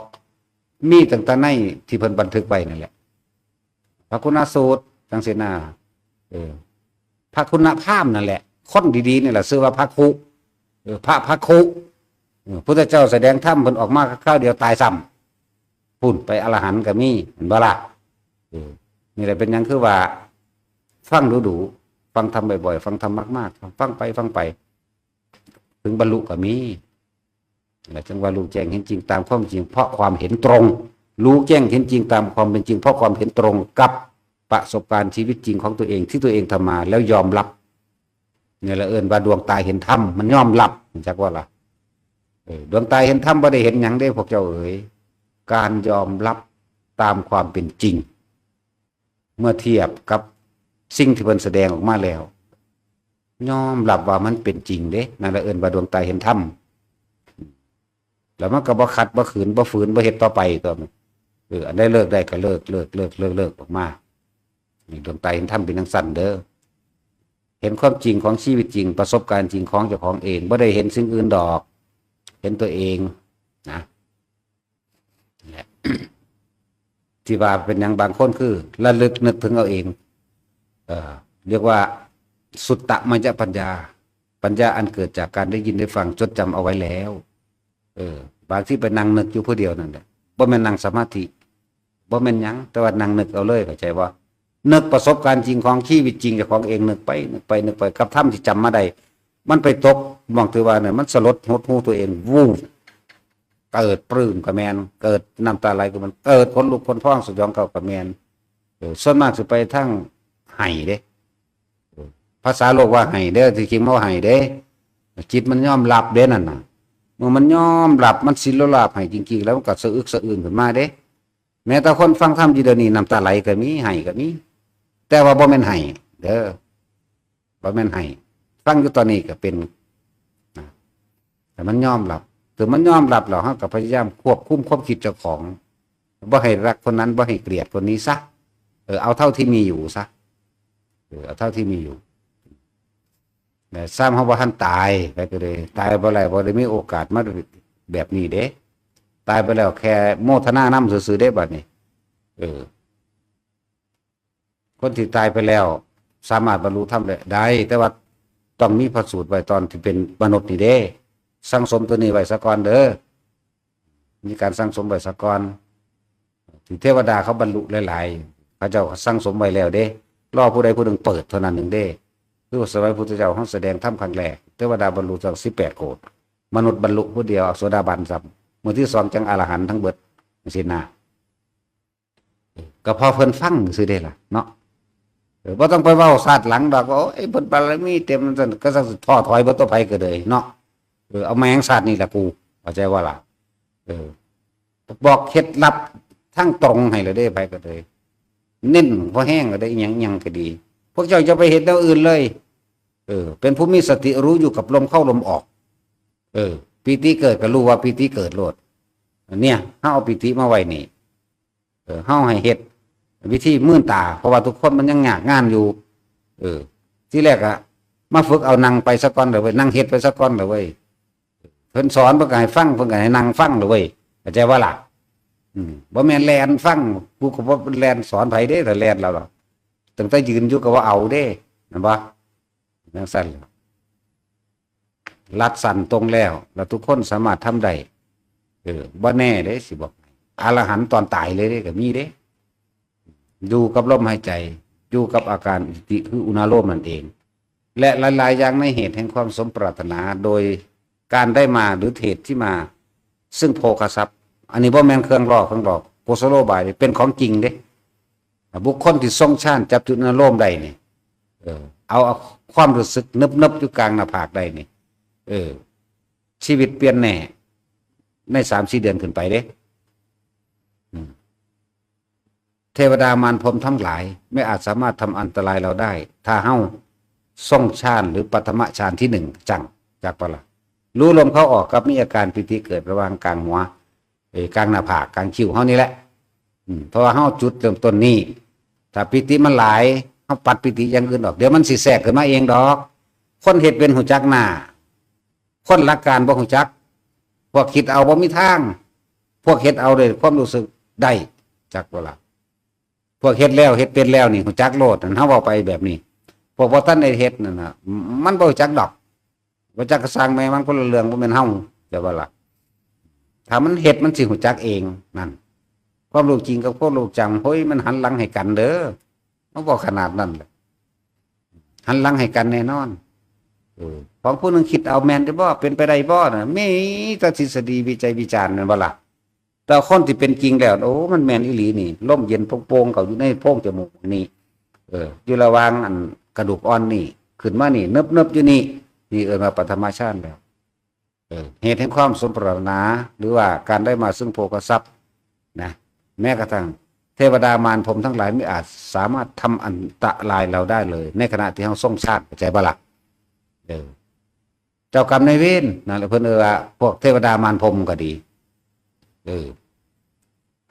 มีตั้งแต่ในที่เพิ่นบันทึกไว้นั่นแหละ พระคุณสูตร จังซี่นะ เออ พระคุณพราหมณ์นั่นแหละ คนดีๆนี่แหละชื่อว่าพระคุ เออ พระพระคุ เออ พุทธเจ้าแสดงธรรมเพิ่นออกมาคราวเดียวตายซ้ำ พุ่นไปอรหันต์ก็มี เห็นบ่ล่ะ เออ นี่แหละเป็นหยังคือว่า ฟังดูๆ ฟังธรรมบ่อยๆ ฟังธรรมมากๆ ฟังไปฟังไป ถึงบรรลุก็มี และจึงว่ารู้แจ้งเห็นจริงตามความจริง เพราะความเห็นตรง รู้แจ้งเห็นจริงตามความเป็นจริง เพราะความเห็นตรงกับประสบการณ์ชีวิตจริงของตัวเองที่ตัวเองทำมาแล้วยอมรับ เนี่ยละเอิ้นว่าดวงตาเห็นธรรม มันยอมรับ จักว่าล่ะ เออ ดวงตาเห็นธรรมบ่ได้เห็นหยังเด้พวกเจ้าเอ๋ย การยอมรับตามความเป็นจริง เมื่อเทียบกับสิ่งที่เพิ่นแสดงออกมาแล้ว ยอมรับว่ามันเป็นจริงเด้ นั่นละเอิ้นว่าดวงตาเห็นธรรม แล้วมันก็บ่ขัดบ่ขืนบ่ฝืนบ่เฮ็ดต่อไปตัวมัน เออ อันใดเลิกได้ก็เลิก เลิก เลิก เลิก เลิกออกมา นี่ดวงตาเห็นธรรมเป็นจั่งซั้นเด้อ เห็นความจริงของชีวิตจริง ประสบการณ์จริงของเจ้าของเอง บ่ได้เห็นสิ่งอื่นดอก เห็นตัวเองนะ แหละ ที่ว่าเป็นหยังบางคนคือระลึกนึกถึงเอาเอง เอ่อ เรียกว่าสุตตมยปัญญา ปัญญาอันเกิดจากการได้ยินได้ฟังจดจำเอาไว้แล้ว เออ บางทีไปนั่งนึกอยู่ผู้เดียวนั่นแหละ บ่แม่นนั่งสมาธิ บ่แม่นหยัง แต่ว่านั่งนึกเอาเลย เข้าใจบ่ นึกประสบการณ์จริงของชีวิตจริงเจ้าของเอง นึกไป นึกไป นึกไป กับธรรมที่จำมาได้ มันไปตกหม่องที่ว่าเนี่ย มันสลดหดหู่ตัวเอง วูบ เกิดปลื้มก็แม่น เกิดน้ำตาไหลก็แม่น เกิดขนลุกขนพองสยองเข่าก็แม่น เออ ส่วนมากสิไปทางไห้เด้ เออ ภาษาโลกว่าไห้เด้อ ที่จริงบ่ไห้เด้ จิตมันยอมรับเด้นั่นน่ะ เมื่อมันยอมรับ มันสิโลราบไห้จริงๆ แล้วมันก็สะอึกสะอื้นขึ้นมาเด้ แม้แต่คนฟังธรรมอยู่เดี๋ยวนี้น้ำตาไหลก็มี ไห้ก็มี แต่ว่าบ่แม่นไห้เด้อ บ่แม่นไห้ ฟังอยู่ตอนนี้ก็เป็นนะ แต่มันยอมรับ ถึงมันยอมรับแล้ว เราก็พยายามควบคุมความคิดเจ้าของ บ่ให้รักคนนั้น บ่ให้เกลียดคนนี้ซะ เออ เอาเท่าที่มีอยู่ซะ เออ เอาเท่าที่มีอยู่ แต่ซ้ำเฮาบ่ทันตาย ไปก็เลย ตายบ่ได้ บ่ได้มีโอกาสมาแบบนี้เด้ ตายไปแล้วแค่โมทนานำซื่อๆ เด้บัดนี้ เออ คนที่ตายไปแล้ว สามารถบรรลุธรรมได้ แต่ว่าต้องมีพระสูตรไว้ตอนที่เป็นมนุษย์นี่เด้ สั่งสมตัวนี้ไว้ซะก่อนเด้อ มีการสั่งสมไว้ซะก่อน ที่เทวดาเขาบรรลุหลายๆ เขาเจ้าสั่งสมไว้แล้วเด้ รอผู้ใดผู้หนึ่งเปิดเท่านั้นหนึ่งเด้ คือสมัยพุทธเจ้าเขาแสดงธรรมครั้งแรก เทวดาบรรลุตั้งสิบแปดโกฏ มนุษย์บรรลุผู้เดียวโสดาบันซ้ำ มื้อที่สองจั่งอรหันต์ทั้งเบิด จั่งซี้นะ ก็เพราะเพิ่นฟังซื่อเด้ล่ะเนาะ เออ บ่ต้องไปเว้าชาติหลังดอกว่า โอ้ย เพิ่นบารมีเต็มจั่งซั้น ก็จั่งท้อถอยเบิดตัวไผก็เลยเนาะ เออ เอาแม่งชาตินี่ล่ะกู เข้าใจบ่ล่ะ เออ บอกเคล็ดลับทางตรงให้เลยเด้ ไผก็เลย เน้นพอแฮงเลยเด้ อิหยังอิหยังก็ดี พวกเจ้าอย่าไปเฮ็ดแนวอื่นเลย เออ เป็นผู้มีสติรู้อยู่กับลมเข้าลมออก เออ ปีติเกิดก็รู้ว่าปีติเกิดโลด อันเนี้ย เฮาเอาปีติมาไว้นี่ เออ เฮาให้เฮ็ดวิธีมื่นตา เพราะว่าทุกคนมันยังยากงานอยู่ เออ ทีแรกอะ มาฝึกเอานั่งไปซะก่อนเด้อเว้ย นั่งเฮ็ดไปซะก่อนเด้อเว้ย เพิ่นสอนเพิ่นก็ให้ฟัง เพิ่นก็ให้นั่งฟังเด้อเว้ย เข้าใจบ่ล่ะ อืม บ่แม่นแล่นฟัง กูก็บ่แล่นสอนไผเด้ ถ้าแล่นแล้วล่ะ ตั้งแต่ยืนอยู่ก็ว่าเอาเด้ แม่นบ่ จั่งซั้นแหละ ลัดสั้นตรงแล้ว แล้วทุกคนสามารถทำได้ เออ บ่แน่เด้ สิบอก อรหันต์ตอนตายเลยเด้ ก็มีเด้ อยู่กับลมหายใจ อยู่กับอาการอิติคืออุณาโลมนั่นเอง และหลายๆ อย่างในเหตุแห่งความสมปรารถนา โดยการได้มาหรือเหตุที่มา ซึ่งโภคทรัพย์ อันนี้บ่แม่นเครื่องล่อเครื่องหลอก กุศโลบาย เป็นของจริงเด้ บุคคลที่ทรงฌานจับจุดอารมณ์ได้นี่ เออ เอา เอาความรู้สึกนึบๆ อยู่กลางหน้าผากได้นี่ เออ ชีวิตเปลี่ยนแน่ ในสามสี่เดือนขึ้นไปเด้ อืม เทวดามารพรหมทั้งหลาย ไม่อาจสามารถทำอันตรายเราได้ ถ้าเฮาทรงฌานหรือปฐมฌานที่หนึ่งจั่ง จักบ่ล่ะ รู้ลมเข้าออกกับมีอาการปีติเกิดระหว่างกลางหัว เอ่อกลางหน้าผาก กลางคิ้วเฮานี่แหละ อืม เพราะว่าเฮาจุดเริ่มต้นนี้ ถ้าปีติมันหลาย เฮาปัดปีติอย่างอื่นออก เดี๋ยวมันสิแทรกขึ้นมาเองดอก คนเฮ็ดเป็นฮู้จักหน้า คนหลักการบ่ฮู้จัก พวกคิดเอาบ่มีทาง พวกเฮ็ดเอาด้วยความรู้สึกได้ จักบ่ล่ะ พวกเฮ็ดแล้ว เฮ็ดเป็นแล้วนี่ ฮู้จักโลด อันเฮาเว้าไปแบบนี้ พวกบ่ทันได้เฮ็ดนั่นน่ะ มันบ่รู้จักดอก บ่จักก็ซ่างแม่มัน คนละเรื่อง บ่แม่นเฮา เจ้าบ่ล่ะ ถ้ามันเฮ็ดมันสิรู้จักเอง นั่น ความรู้จริงกับความรู้จัง โฮ้ย มันหันหลังให้กันเด้อ มันบ่ขนาดนั้นแหละ หันหลังให้กันแน่นอน เออ ของผู้หนึ่งคิดเอาแม่นจะบ่ เป็นไปได้บ่น่ะ มีแต่ทฤษฎีวิจัยวิจารณ์ แม่นบ่ล่ะ แต่คนที่เป็นจริงแล้ว โอ้ มันแม่นอีหลีนี่ ลมเย็นโป่งๆ เข้าอยู่ในโพรงจมูกนี่ เออ อยู่ระหว่างอันกระดูกอ่อนนี่ ขึ้นมานี่ เนิบๆ อยู่นี่ นี่เอิ้นว่าปฐมฌานแล้ว เออ เหตุแห่งความสมปรารถนา หรือว่าการได้มาซึ่งโภคทรัพย์นะ แม้กระทั่งเทวดามารพรหมทั้งหลายไม่อาจสามารถทำอันตรายเราได้เลย ในขณะที่เฮาทรงฌาน เข้าใจบ่ล่ะ เออ เจ้ากรรมนายเวร นั่นแหละ เพิ่นเอิ้นว่าพวกเทวดามารพรหมก็ดี เออ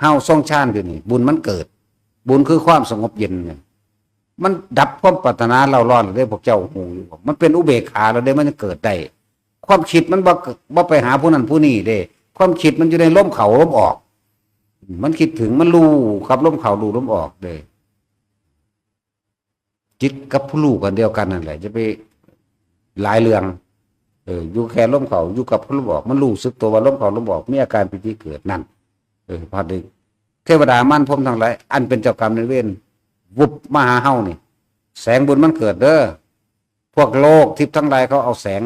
เฮาทรงฌานอยู่นี่ บุญมันเกิด บุญคือความสงบเย็นเนี่ย มันดับความปรารถนาเร่าร้อนแล้วเด้ พวกเจ้าฮู้อยู่บ่ มันเป็นอุเบกขาแล้วเด้ มันยังเกิดได้ ความคิดมันบ่ บ่ไปหาผู้นั้นผู้นี้เด้ ความคิดมันอยู่ในลมเข้าลมออก มันคิดถึง มันรู้กับลมเข้ารู้ลมออกเด้ จิตกับผู้รู้กันเดียวกันนั่นแหละ จะไปหลายเรื่อง เออ อยู่แค่ลมเข้า อยู่กับลมออก มันรู้สึกตัวว่าลมเข้าลมออก มีอาการปีติเกิดนั่น เออ พอดี เทวดามารพรหมทั้งหลาย อันเป็นเจ้ากรรมนายเวร วุบมาหาเฮานี่ แสงบุญมันเกิดเด้อ พวกโลกทิพย์ทั้งหลายเขาเอาแสง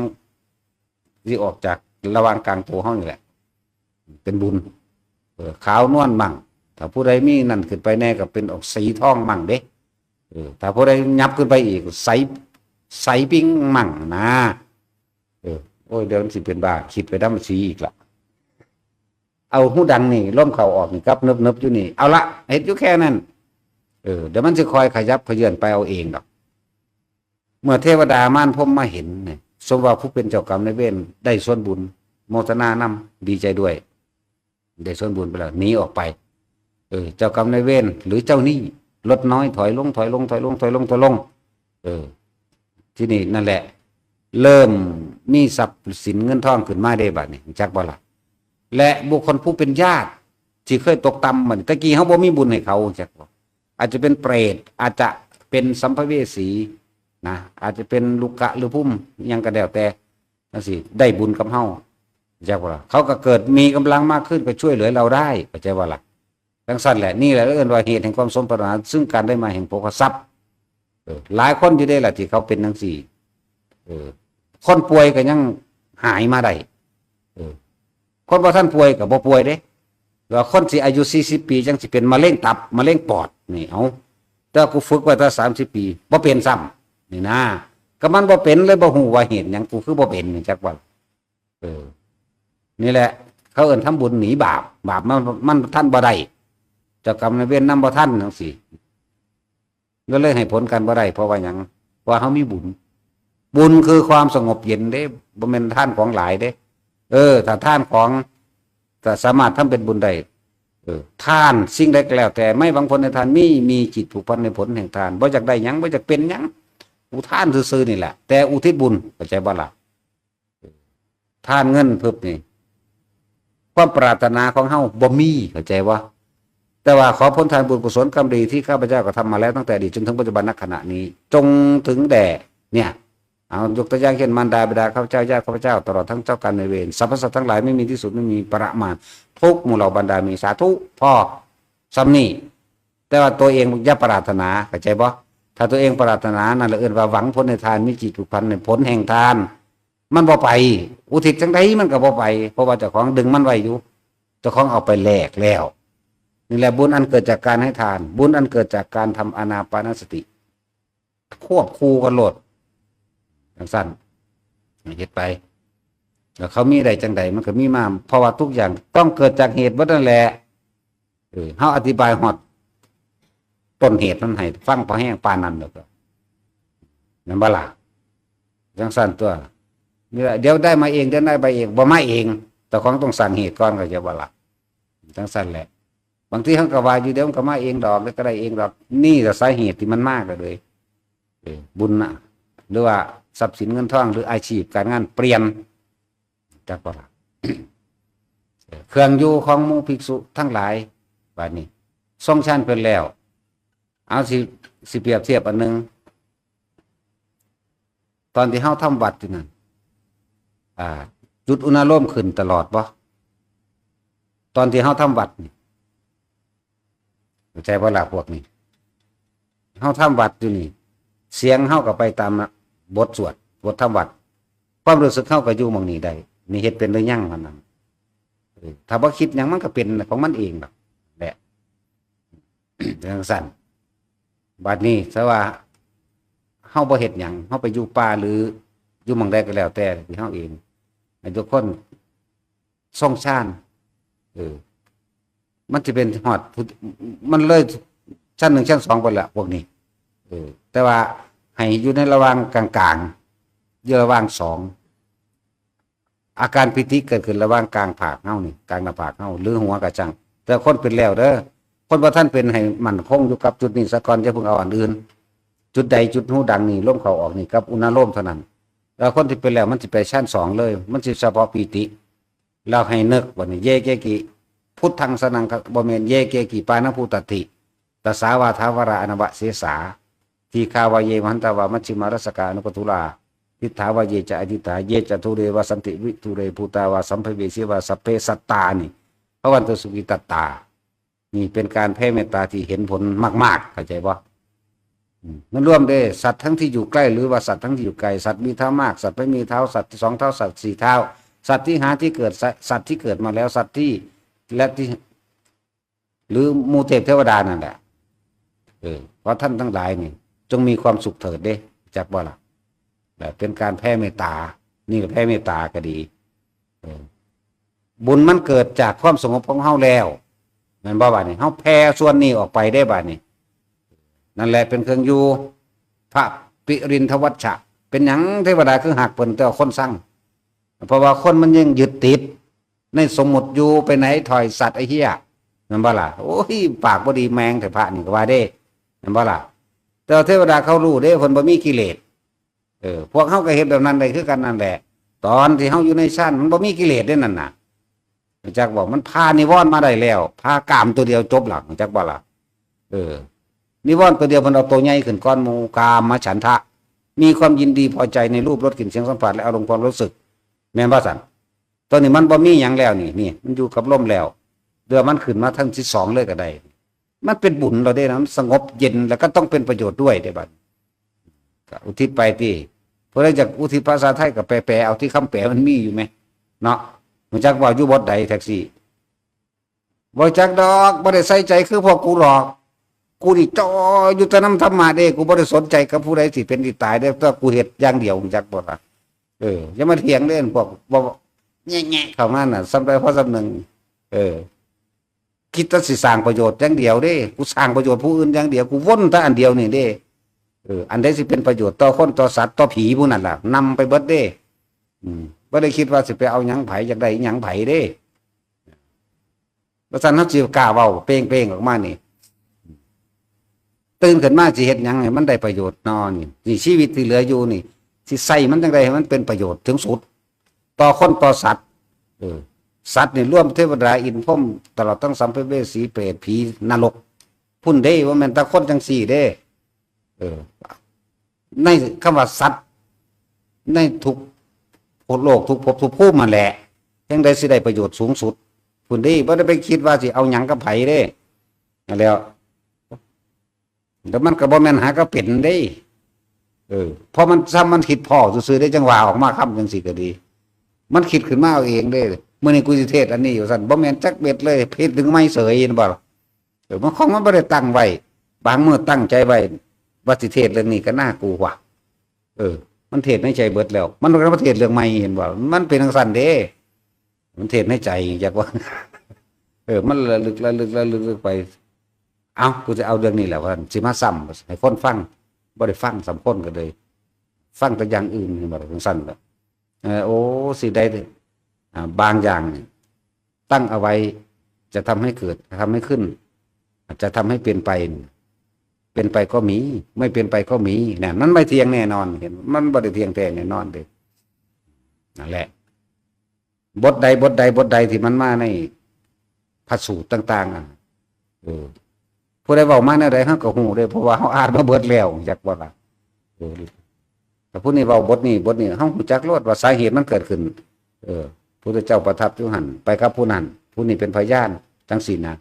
ที่ออกจากระหว่างกลางตัวเฮานี่แหละ เป็นบุญ เออ ขาวนวลมั่ง ถ้าผู้ใดมีนั่นขึ้นไปแน่ก็เป็นออกสีทองมั่งเด้ เออ ถ้าผู้ใดยับขึ้นไปอีก ใส ใสปิ๊งมั่งนะ เออ โอ้ย เดี๋ยวมันสิเป็นบ้า คิดไปนำสีอีกละ เอาฮูดังนี่ ลมเข้าออกนี่ กับเนิบๆ อยู่นี่ เอาละ เฮ็ดอยู่แค่นั้น เออ เดี๋ยวมันสิคอยขยับเขยื้อนไปเอาเองดอก เมื่อเทวดามารพรหมมาเห็นเนี่ย สมว่าผู้เป็นเจ้ากรรมนายเวรได้ส่วนบุญ โมทนานำ ดีใจด้วย ได้ส่วนบุญไปแล้ว หนีออกไป เออ เจ้ากรรมนายเวร หรือเจ้าหนี้ ลดน้อย ถอยลง ถอยลง ถอยลง ถอยลง ถอยลง เออ ที่นี่นั่นแหละ เริ่มมีทรัพย์สินเงินทองขึ้นมาได้บัดนี้ จักบ่ล่ะ และบุคคลผู้เป็นญาติที่เคยตกต่ำ บัดนี้ ตะกี้เฮาบ่มีบุญให้เขา จักบ่ อาจจะเป็นเปรต อาจจะเป็นสัมภเวสีนะ อาจจะเป็นลุกะหรือภูมิ อิหยังก็แล้วแต่ จังซี่ ได้บุญกับเฮา จักบ่ล่ะ เขาก็เกิดมีกำลังมากขึ้น ก็ช่วยเหลือเราได้ เข้าใจบ่ล่ะ จังซั่นแหละ นี่แหละเอิ้นว่าเหตุแห่งความสมปรารถนา ซึ่งการได้มาแห่งโภคทรัพย์ เออ หลายคนอยู่เด้ล่ะที่เขาเป็นจังซี่ เออ คนป่วยก็ยังหายมาได้ เออ คนบ่ทันป่วยก็บ่ป่วยเด้ ว่าคนสิอายุสี่สิบปีจังสิเป็นมะเร็งตับ มะเร็งปอด นี่ เอ้า แต่กูฝึกไว้ตั้งสามสิบปี บ่เป็นซ้ำ นี่นะ ก็มันบ่เป็นเลยบ่ฮู้ว่าเหตุหยังกูคือบ่เป็น นี่จักว่า เออ นี่แหละ เขาเอิ้นทำบุญหนีบาป บาปมัน มันทันบ่ได้ เจ้ากรรมนายเวรนำบ่ทันจังซี่ ก็เลยให้ผลกันบ่ได้ เพราะว่าหยัง เพราะว่าเฮามีบุญ บุญคือความสงบเย็นเด้ บ่แม่นทานของหลายเด้ เออ ถ้าทานของ ถ้าสามารถทำเป็นบุญได้ เออ ทานสิ่งใดก็แล้วแต่ ไม่หวังผลในทาน มี มีจิตผูกพันในผลแห่งทาน บ่อยากได้หยัง บ่อยากเป็นหยัง อุทานซื่อๆ นี่แหละ แต่อุทิศบุญ เข้าใจบ่ล่ะ ทานเงินเพิ่มนี่ ความปรารถนาของเฮาบ่มี เข้าใจบ่ แต่ว่าขอผลทานบุญกุศลกรรมดีที่ข้าพเจ้ากระทำมาแล้วตั้งแต่อดีตจนถึงปัจจุบัน ณ ขณะนี้ จงถึงแด่ เนี่ย เอายกตัวอย่างเช่น มารดาบิดาข้าพเจ้า ญาติข้าพเจ้า ตลอดทั้งเจ้ากรรมนายเวร สรรพสัตว์ทั้งหลายไม่มีที่สุด ไม่มีประมาณ ทุกหมู่เหล่าบรรดามี สาธุ พอ ส่ำนี้ แต่ว่าตัวเองอย่าปรารถนา เข้าใจบ่ ถ้าตัวเองปรารถนา นั่นแหละเอิ้นว่าหวังผลในทาน มีจิตผูกพันในผลแห่งทาน มันบ่ไป อุทิศจังใดมันก็บ่ไป เพราะว่าเจ้าของดึงมันไว้อยู่ เจ้าของเอาไปแลกแล้ว นี่แหละบุญอันเกิดจากการให้ทาน บุญอันเกิดจากการทำอานาปานสติ ควบคู่กันโลด จังซั่น เฮ็ดไป แล้วเขามีได้จังใดมันก็มีมา เพราะว่าทุกอย่างต้องเกิดจากเหตุเบิดนั่นแหละ เออ เฮาอธิบายฮอดต้นเหตุมันให้ฟังพอแฮงปานนั้นแล้วก็ นั่นบ่ล่ะ จังซั่นตัว นี่แหละ เดี๋ยวได้มาเอง เดี๋ยวได้ไปเอง บ่มาเอง เจ้าของต้องสร้างเหตุก่อน เข้าใจบ่ล่ะ จังซั่นแหละ บางทีเฮาก็ว่าอยู่ เดี๋ยวมันก็มาเองดอก เดี๋ยวก็ได้เองดอก นี่แหละสาเหตุที่มันมาก็เลย เออ บุญนะ หรือว่าทรัพย์สินเงินทอง หรืออาชีพการงานเปลี่ยน จักบ่ล่ะ เออ เครื่องอยู่ของหมู่ภิกษุทั้งหลาย บัดนี้ ทรงฌานเพิ่นแล้ว เอาสิ สิเปรียบเทียบอันหนึ่ง อนที่เฮาทำวัตรอยู่นั่น อ่า จุดอุณาโลมขึ้นตลอดบ่ ตอนที่เฮาทำวัตรนี่ เข้าใจบ่ล่ะพวกนี้ เฮาทำวัตรอยู่นี่ เสียงเฮาก็ไปตามบทสวด บททำวัตร ความรู้สึกเฮาก็อยู่หม่องนี้ได้ นี่เฮ็ดเป็นหรือยังเท่านั้น เออ ถ้าบ่คิดหยังมันก็เป็นของมันเองดอกแหละ จั่งซั้น บัดนี้ถ้าว่าเฮาบ่เฮ็ดหยัง เฮาไปอยู่ป่าหรืออยู่หม่องใดก็แล้วแต่ที่เฮาเอง ให้ทุกคนทรงฌาน เออ มันสิเป็นฮอดพุทธ- มันเลยชั้นหนึ่งชั้นสองไปละพวกนี้ เออ แต่ว่าให้อยู่ในระหว่างกลางๆ อยู่ระหว่างสอง อาการปีติเกิดขึ้นระหว่างกลางผากเฮานี่ กลางหน้าผากเฮา หรือหัวก็ช่าง แต่คนเป็นแล้วเด้อ คนบ่ทันเป็นให้มั่นคงอยู่กับจุดนี้ซะก่อน อย่าเพิ่งเอาอันอื่น จุดใดจุดหูดังนี่ ลมเข้าออกนี่ กับอุณาโลมเท่านั้น แล้วคนที่เป็นแล้วมันสิไปชั้นสองเลย มันสิเฉพาะปีติ แล้วให้นึกว่านี่ เยเกกิ พุทธังสรณังคัจ- บ่แม่น เยเกกิ ปานะภูตัตถิ ตสา วา ถาวารา อนวเสสา ทีฆา วา เย มหันตา วา มัชฌิมา รัสสกา อนุปทุลา ทิฏฐา วา เย จะ อทิฏฐา เย จะ ทุเร วา สันติ วิทุเร ภูตา วา สัมภเวสี วา สัพเพ สัตตา นี่ ภวันตุ สุขิตัตตา นี่เป็นการแผ่เมตตาที่เห็นผลมากๆ เข้าใจบ่ อืม มันรวมเด้ สัตว์ทั้งที่อยู่ใกล้ หรือว่าสัตว์ทั้งที่อยู่ไกล สัตว์มีเท้ามาก สัตว์ไม่มีเท้า สัตว์สองเท้า สัตว์สี่เท้า สัตว์ที่หาที่เกิด สัตว์- สัตว์ที่เกิดมาแล้ว สัตว์ที่ และที่ หรือหมู่เทพเทวดานั่นแหละ เออ เพราะท่านทั้งหลายนี่ จงมีความสุขเถิดเด้ จักบ่ล่ะ แบบเป็นการแผ่เมตตา นี่ก็แผ่เมตตาก็ดี เออ บุญมันเกิดจากความสงบของเฮาแล้ว แม่นบ่บาดนี้ เฮาแผ่ส่วนนี้ออกไปได้บาดนี้ นั่นแหละเป็นเครื่องอยู่ พระปิรินทวัชชะ เป็นหยังเทวดาคือฮักเพิ่น แต่ว่าคนซัง เพราะว่าคนมันยังยึดติดในสมมุติอยู่ ไปไหนถ่อยสัตว์ไอ้เหี้ย แม่นบ่ล่ะ โอ้ย ปากบ่ดีแมงแต่พระนี่ก็ว่าเด้ แม่นบ่ล่ะ แต่ว่าเทวดาเขารู้เด้ เพิ่นบ่มีกิเลส เออ พวกเฮาก็เฮ็ดแบบนั้นได้คือกันนั่นแหละ ตอนที่เฮาอยู่ในฌานมันบ่มีกิเลสเด้นั่นน่ะ รู้จักบ่ มันผ่านิวรณ์มาได้แล้ว ผ่ากามตัวเดียวจบละ รู้จักบ่ล่ะ เออ นิวรณ์ตัวเดียวมันเอาตัวใหญ่ขึ้นก่อนหมู่ กามฉันทะ มีความยินดีพอใจในรูปรสกลิ่นเสียงสัมผัสและอารมณ์ความรู้สึก แม่นบ่ซั่น ตอนนี้มันบ่มีหยังแล้วนี่ นี่ มันอยู่กับลมแล้ว เดี๋ยวมันขึ้นมาทั้งที่สองเลยก็ได้ มันเป็นบุญเราเด้นะ มันสงบเย็นแล้วก็ต้องเป็นประโยชน์ด้วยเด้บัด ก็อุทิศไปติ เพราะฉะนั้นจากอุทิศภาษาไทยก็แปลๆ เอาที่คำแปลมันมีอยู่ไหม เนาะ รู้จักว่าอยู่บทใดแท็กซี่ บ่จักดอก บ่ได้ใส่ใจคือพวกกูหรอก กูนี่จ่ออยู่แต่นำธรรมะเด้ กูบ่ได้สนใจกับผู้ใดสิเป็นสิตายเด้ แต่กูเฮ็ดอย่างเดียว รู้จักบ่ล่ะ เออ อย่ามาเถียงเด้ พวกบ่ แงะๆ เข้ามาน่ะ ส่ำใดพอส่ำหนึ่ง เออ คิดแต่สิสร้างประโยชน์อย่างเดียวเด้ กูสร้างประโยชน์ผู้อื่นอย่างเดียว กูวนแต่อันเดียวนี่เด้ เออ อันใดสิเป็นประโยชน์ต่อคนต่อสัตว์ต่อผีผู้นั้นล่ะ นำไปเบิดเด้ อืม บ่ได้คิดว่าสิไปเอาหยังไผ อยากได้หยังไผเด้ ว่าซั่นเฮาสิกล้าเว้าเปล่งๆ ออกมานี่ ตื่นขึ้นมาสิเฮ็ดหยังให้มันได้ประโยชน์นอนี่ นี่ชีวิตที่เหลืออยู่นี่ สิใช้มันจั่งใดให้มันเป็นประโยชน์ถึงสุด ต่อคนต่อสัตว์ เออ สัตว์นี่รวมเทวดาอินทร์พรหม ตลอดทั้งสัมภเวสีเปรตผีนรก พุ้นเด้ บ่แม่นแต่คนจั่งซี้เด้ เออ ในคำว่าสัตว์ ในทุกโลกทุกภพทุกภูมินั่นแหละ จั่งใดสิได้ประโยชน์สูงสุด พุ้นเด้ บ่ได้ไปคิดว่าสิเอาหยังกับไผเด้ นั่นแหล้ว แล้วมันก็บ่แม่นหาก็เป็นเด้ เออ เพราะมันซ้ำมันคิดพ้อซื่อๆ ได้จั่งว่าออกมาคำจั่งซี้ก็ดี มันคิดขึ้นมาเอาเองเด้ มื้อนี้กูสิเทศน์อันนี้ว่าซั่น บ่แม่นจักเม็ดเลย เฮ็ดถึงไม่เสย เห็นบ่ล่ะ เออ มันของมันบ่ได้ตั้งไว้ บางมื้อตั้งใจไว้ ว่าสิเทศน์เรื่องนี้ก็น่ากลัวว่ะ เออ มันเทศน์ในใจเบิดแล้ว มันก็มาเทศน์เรื่องใหม่ เห็นบ่ มันเป็นจั่งซั่นเด้ มันเทศน์ในใจ จักว่า เออ มันระลึก ระลึก ระลึก ระลึกไป เอ้า กูจะเอาเรื่องนี้แหละว่า สิมาซ้ำให้คนฟัง บ่ได้ฟังซ้ำคนก็เลย ฟังแต่อย่างอื่น เห็นบ่ จั่งซั่นแหละ เออ โอ้ สิ่งใด อ่า บางอย่างนี่ ตั้งเอาไว้ จะทำให้เกิด ทำให้ขึ้น อาจจะทำให้เป็นไป เป็นไปก็มี ไม่เป็นไปก็มี นั่น มันไม่เที่ยงแน่นอน เห็น มันบ่ได้เที่ยงแท้แน่นอนเด้ นั่นแหละ บทใด บทใด บทใดที่มันมาในพระสูตรต่างๆ อะ เออ ผู้ใดเว้ามาแนวใด เฮาก็ฮู้เด้ เพราะว่าเฮาอ่านมาเบิดแล้ว จักบ่ล่ะ เออ แต่ผู้นี้เว้าบทนี้บทนี้ เฮาฮู้จักโลดว่าสาเหตุมันเกิดขึ้น เออ พุทธเจ้าประทับอยู่หั่น ไปกับผู้นั้น ผู้นี้เป็นพยาน จั่งซี้นะ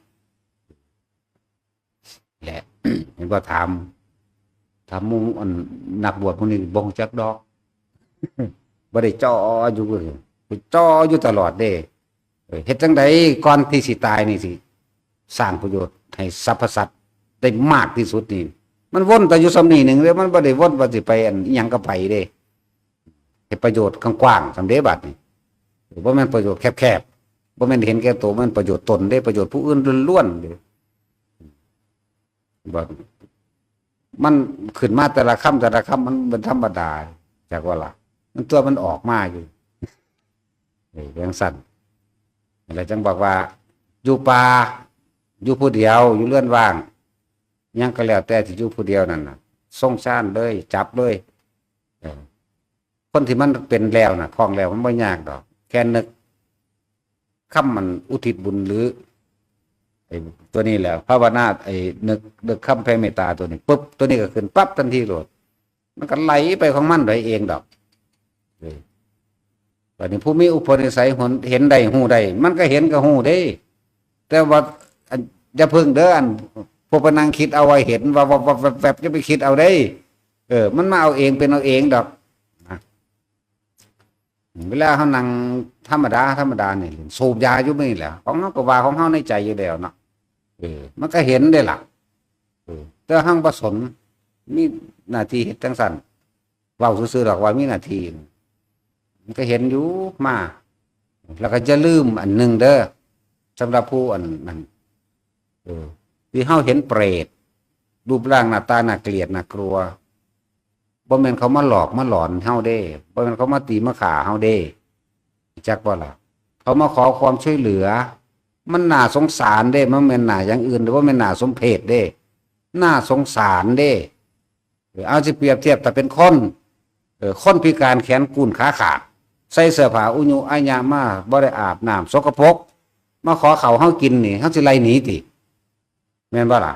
แหละ เห็นบ่ ถาม ถามหมู่อันนักบวชพวกนี้บ่ฮู้จักดอก บ่ได้จ่ออยู่ ไปจ่ออยู่ตลอดเด้ เออ เฮ็ดจั่งใดก่อนที่สิตายนี่สิ สร้างประโยชน์ให้สรรพสัตว์ได้มากที่สุดนี่ มันวนแต่อยู่ส่ำนี้หนึ่งเด้ มันบ่ได้วนว่าสิไปอันอิหยังกับไผเด้ เฮ็ดประโยชน์กว้างๆ ส่ำเด้บัดนี้ บ่แม่นประโยชน์แคบๆ บ่แม่นเห็นแก่ตัว มันประโยชน์ตนเด้ ประโยชน์ผู้อื่นล้วนๆ เด้ บ่ มันขึ้นมาแต่ละคำแต่ละคำ มันเป็นธรรมดา จักว่าล่ะ มันตัวมันออกมาอยู่ เออ จั่งซั่น แล้วจั่งบอกว่า อยู่ป่า อยู่ผู้เดียว อยู่เรือนว่าง หยังก็แล้วแต่ที่อยู่ผู้เดียวนั่นน่ะ ทรงฌานเลย จับเลย เออ คนที่มันเป็นแล้วน่ะ คล่องแล้ว มันบ่ยากดอก แค่นึก คำมันอุทิศบุญหรือ ไอ้ตัวนี้แหละ ภาวนา ไอ้นึก นึกคำแผ่เมตตาตัวนี้ปุ๊บ ตัวนี้ก็ขึ้นปั๊บทันทีโลด มันก็ไหลไปของมันโดยเองดอก เออ บัดนี้ผู้มีอุปนิสัยเห็น เห็นได้ฮู้ได้ มันก็เห็นก็ฮู้เด้ แต่ว่าอัน อย่าเพิ่งเด้อ อัน พวกไปนั่งคิดเอาว่าเห็น ว่า ว่า ว่า แวบๆ อย่าไปคิดเอาเด้ เออ มันมาเอาเองเป็นเอาเองดอก นะ เวลาเฮานั่งธรรมดา ธรรมดานี่ สูบยาอยู่นี่แหละ ของเฮาก็ว่าของเฮาในใจอยู่แล้วเนาะ เออ มันก็เห็นได้ล่ะ เออ แต่เฮาบ่สน มีหน้าที่เฮ็ดจั่งซั่น เว้าซื่อๆ ดอกว่ามีหน้าที่ มันก็เห็นอยู่มา แล้วก็อย่าลืมอันหนึ่งเด้อ สำหรับผู้อันนั้น เออ ที่เฮาเห็นเปรต รูปร่างหน้าตาน่าเกลียดน่ากลัว บ่แม่นเขามาหลอกมาหลอนเฮาเด้ บ่แม่นเขามาตีมาฆ่าเฮาเด้ จักบ่ล่ะ เขามาขอความช่วยเหลือ มันน่าสงสารเด้ มันแม่นน่าอย่างอื่น หรือว่าแม่นน่าสมเพชเด้ น่าสงสารเด้ เออ เอาสิเปรียบเทียบ ถ้าเป็นคน เออ คนพิการแขนกุนขาขาด ใส่เสื้อผ้าอุยุอายะมา บ่ได้อาบน้ำ สกปรก มาขอข้าวเฮากินนี่ เฮาสิไล่หนีติ แม่นบ่ล่ะ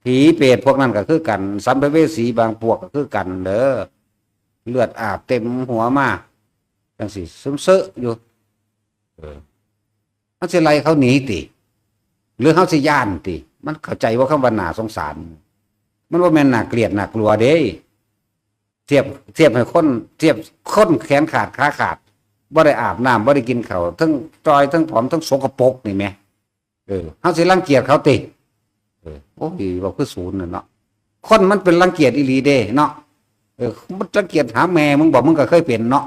ผีเปรตพวกนั้นก็คือกัน สัมภเวสีบางพวกก็คือกันเด้อ เลือดอาบเต็มหัวมา จั่งซี้ ซุ่มเซอะอยู่ เออ เฮาสิไล่เขาหนีติ หรือเฮาสิย้านติ มันเข้าใจว่าคำว่าน่าสงสาร มันบ่แม่นน่าเกลียดน่ากลัวเด้ เทียบ เทียบให้คน เทียบคนแขนขาดขาขาด บ่ได้อาบน้ำ บ่ได้กินข้าว ทั้งจ่อย ทั้งผอม ทั้งสกปรกนี่แหม เออ เฮาสิรังเกียจเขาติ เออ โอ้ย เว้าคือศูนย์น่ะเนาะ คนมันเป็นรังเกียจอีหลีเด้เนาะ เออ มันรังเกียจหาแม่มึงบ่ มึงก็เคยเป็นเนาะ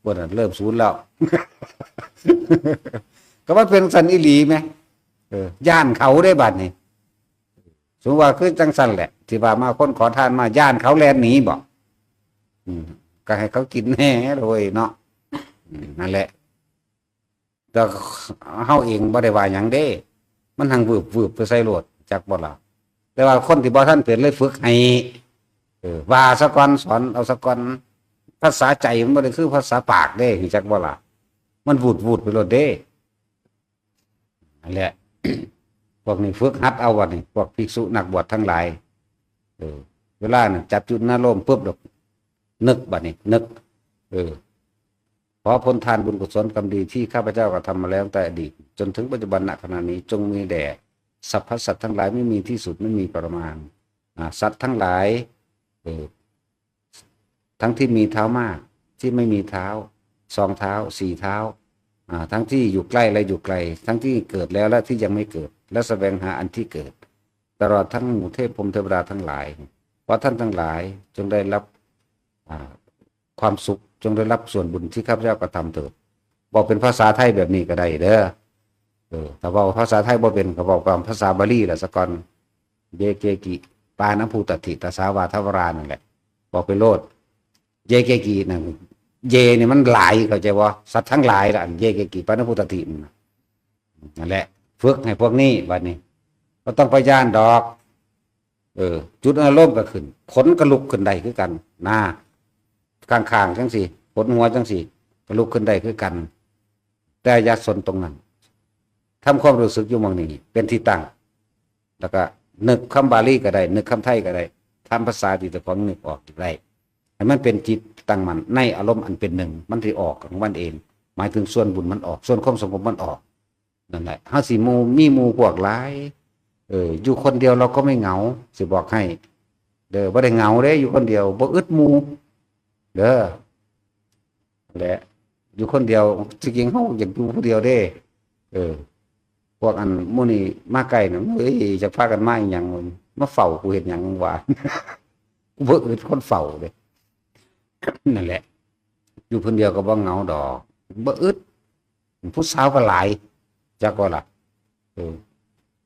พวกนั้นเริ่มศูนย์แล้ว ก็มันเป็นซั่นอีหลีแหม เออ ย้านเขาเด้บัดนี้ สมมุติว่าคือจั่งซั่นแหละ ที่ว่ามาคนขอทานมา ย้านเขาแล่นหนีบ่ อืม ก็ให้เขากินแหน่โดยเนาะ อืม นั่นแหละ แต่เฮาเองบ่ได้ว่าหยังเด้ มันหังวืบๆ ไปใส่โลด จักบ่ล่ะ แต่ว่าคนที่บ่ทันเป็นเลยฝึกให้ เออ ว่าซะก่อน สอนเอาซะก่อน ภาษาใจมันบ่ได้คือภาษาปากเด้ จักบ่ล่ะ มันวืดๆ ไปโลดเด้ นั่นแหละ พวกนี้ฝึกหัดเอาบัดนี้ พวกภิกษุนักบวชทั้งหลาย เออ เวลานั้นจับจุดอารมณ์ปุ๊บ นึกบัดนี้ นึก เออ ขอผลทานบุญกุศลกรรมดีที่ข้าพเจ้ากระทำมาแล้วตั้งแต่อดีต จนถึงปัจจุบัน ณ ขณะนี้ จงมีแด่สรรพสัตว์ทั้งหลาย ไม่มีที่สุด ไม่มีประมาณ อ่า สัตว์ทั้งหลาย เออ ทั้งที่มีเท้ามาก ที่ไม่มีเท้า สองเท้า สี่เท้า อ่า ทั้งที่อยู่ใกล้และอยู่ไกล ทั้งที่เกิดแล้วและที่ยังไม่เกิด และแสวงหาอันที่เกิด ตลอดทั้งหมู่เทพพรหมเทวดาทั้งหลาย ขอท่านทั้งหลายจงได้รับ อ่า ความสุข จงได้รับส่วนบุญที่ข้าพเจ้ากระทำเถิด บอกเป็นภาษาไทยแบบนี้ก็ได้เด้อ เออ ถ้าเว้าภาษาไทยบ่เป็นก็เว้าตามภาษาบาลีล่ะซะก่อน เยเกกิ ปานะภูตติ ตสา วาทะวรา นั่นแหละ บอกไปโลด เยเกกินั่น เยนี่มันหลาย เข้าใจบ่ สัตว์ทั้งหลายล่ะ เยเกกิ ปานะภูตติ นั่นน่ะ นั่นแหละ ฝึกให้พวกนี้บัดนี้ บ่ต้องไปย้านดอก เออ จุดอารมณ์ก็ขึ้น ขนก็ลุกขึ้นได้คือกัน นะ ข้างๆ จั่งซี้ ขนหัวจั่งซี้ ก็ลุกขึ้นได้คือกัน แต่อย่าสนตรงนั้น ทำความรู้สึกอยู่หม่องนี้ เป็นที่ตั้ง แล้วก็นึกคำบาลีก็ได้ นึกคำไทยก็ได้ ทำภาษาที่เจ้าของนึกออกได้ ให้มันเป็นจิตตั้งมั่นในอารมณ์อันเป็นหนึ่ง มันสิออกของมันเอง หมายถึงส่วนบุญมันออก ส่วนความสงบมันออก นั่นแหละ เฮาสิหมู่ มีหมู่พวกหลาย เออ อยู่คนเดียวเราก็ไม่เหงา สิบอกให้ เด้อ บ่ได้เหงาเด้ อยู่คนเดียว บ่อึดหมู่ เด้อ และ อยู่คนเดียว จริงๆ เฮาอยากอยู่ผู้เดียวเด้ เออ พวกอันหมู่นี้มาใกล้น่ะ เฮ้ย จะพากันมาอีหยัง มาเฝ้ากูเฮ็ดหยังวะ กูบ่อึดคนเฝ้าเด้ นั่นแหละ อยู่คนเดียวก็บ่เหงาดอก บ่อึด ผู้สาวก็หลาย จักว่าล่ะ เออ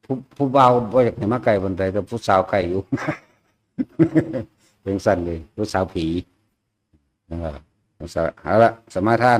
ผู้ ผู้บ่าวบ่อยากให้มาใกล้ปานใด แต่ผู้สาวใกล้อยู่ เป็นซั่นเลย ผู้สาวผี เออ เอาละ สมาทาน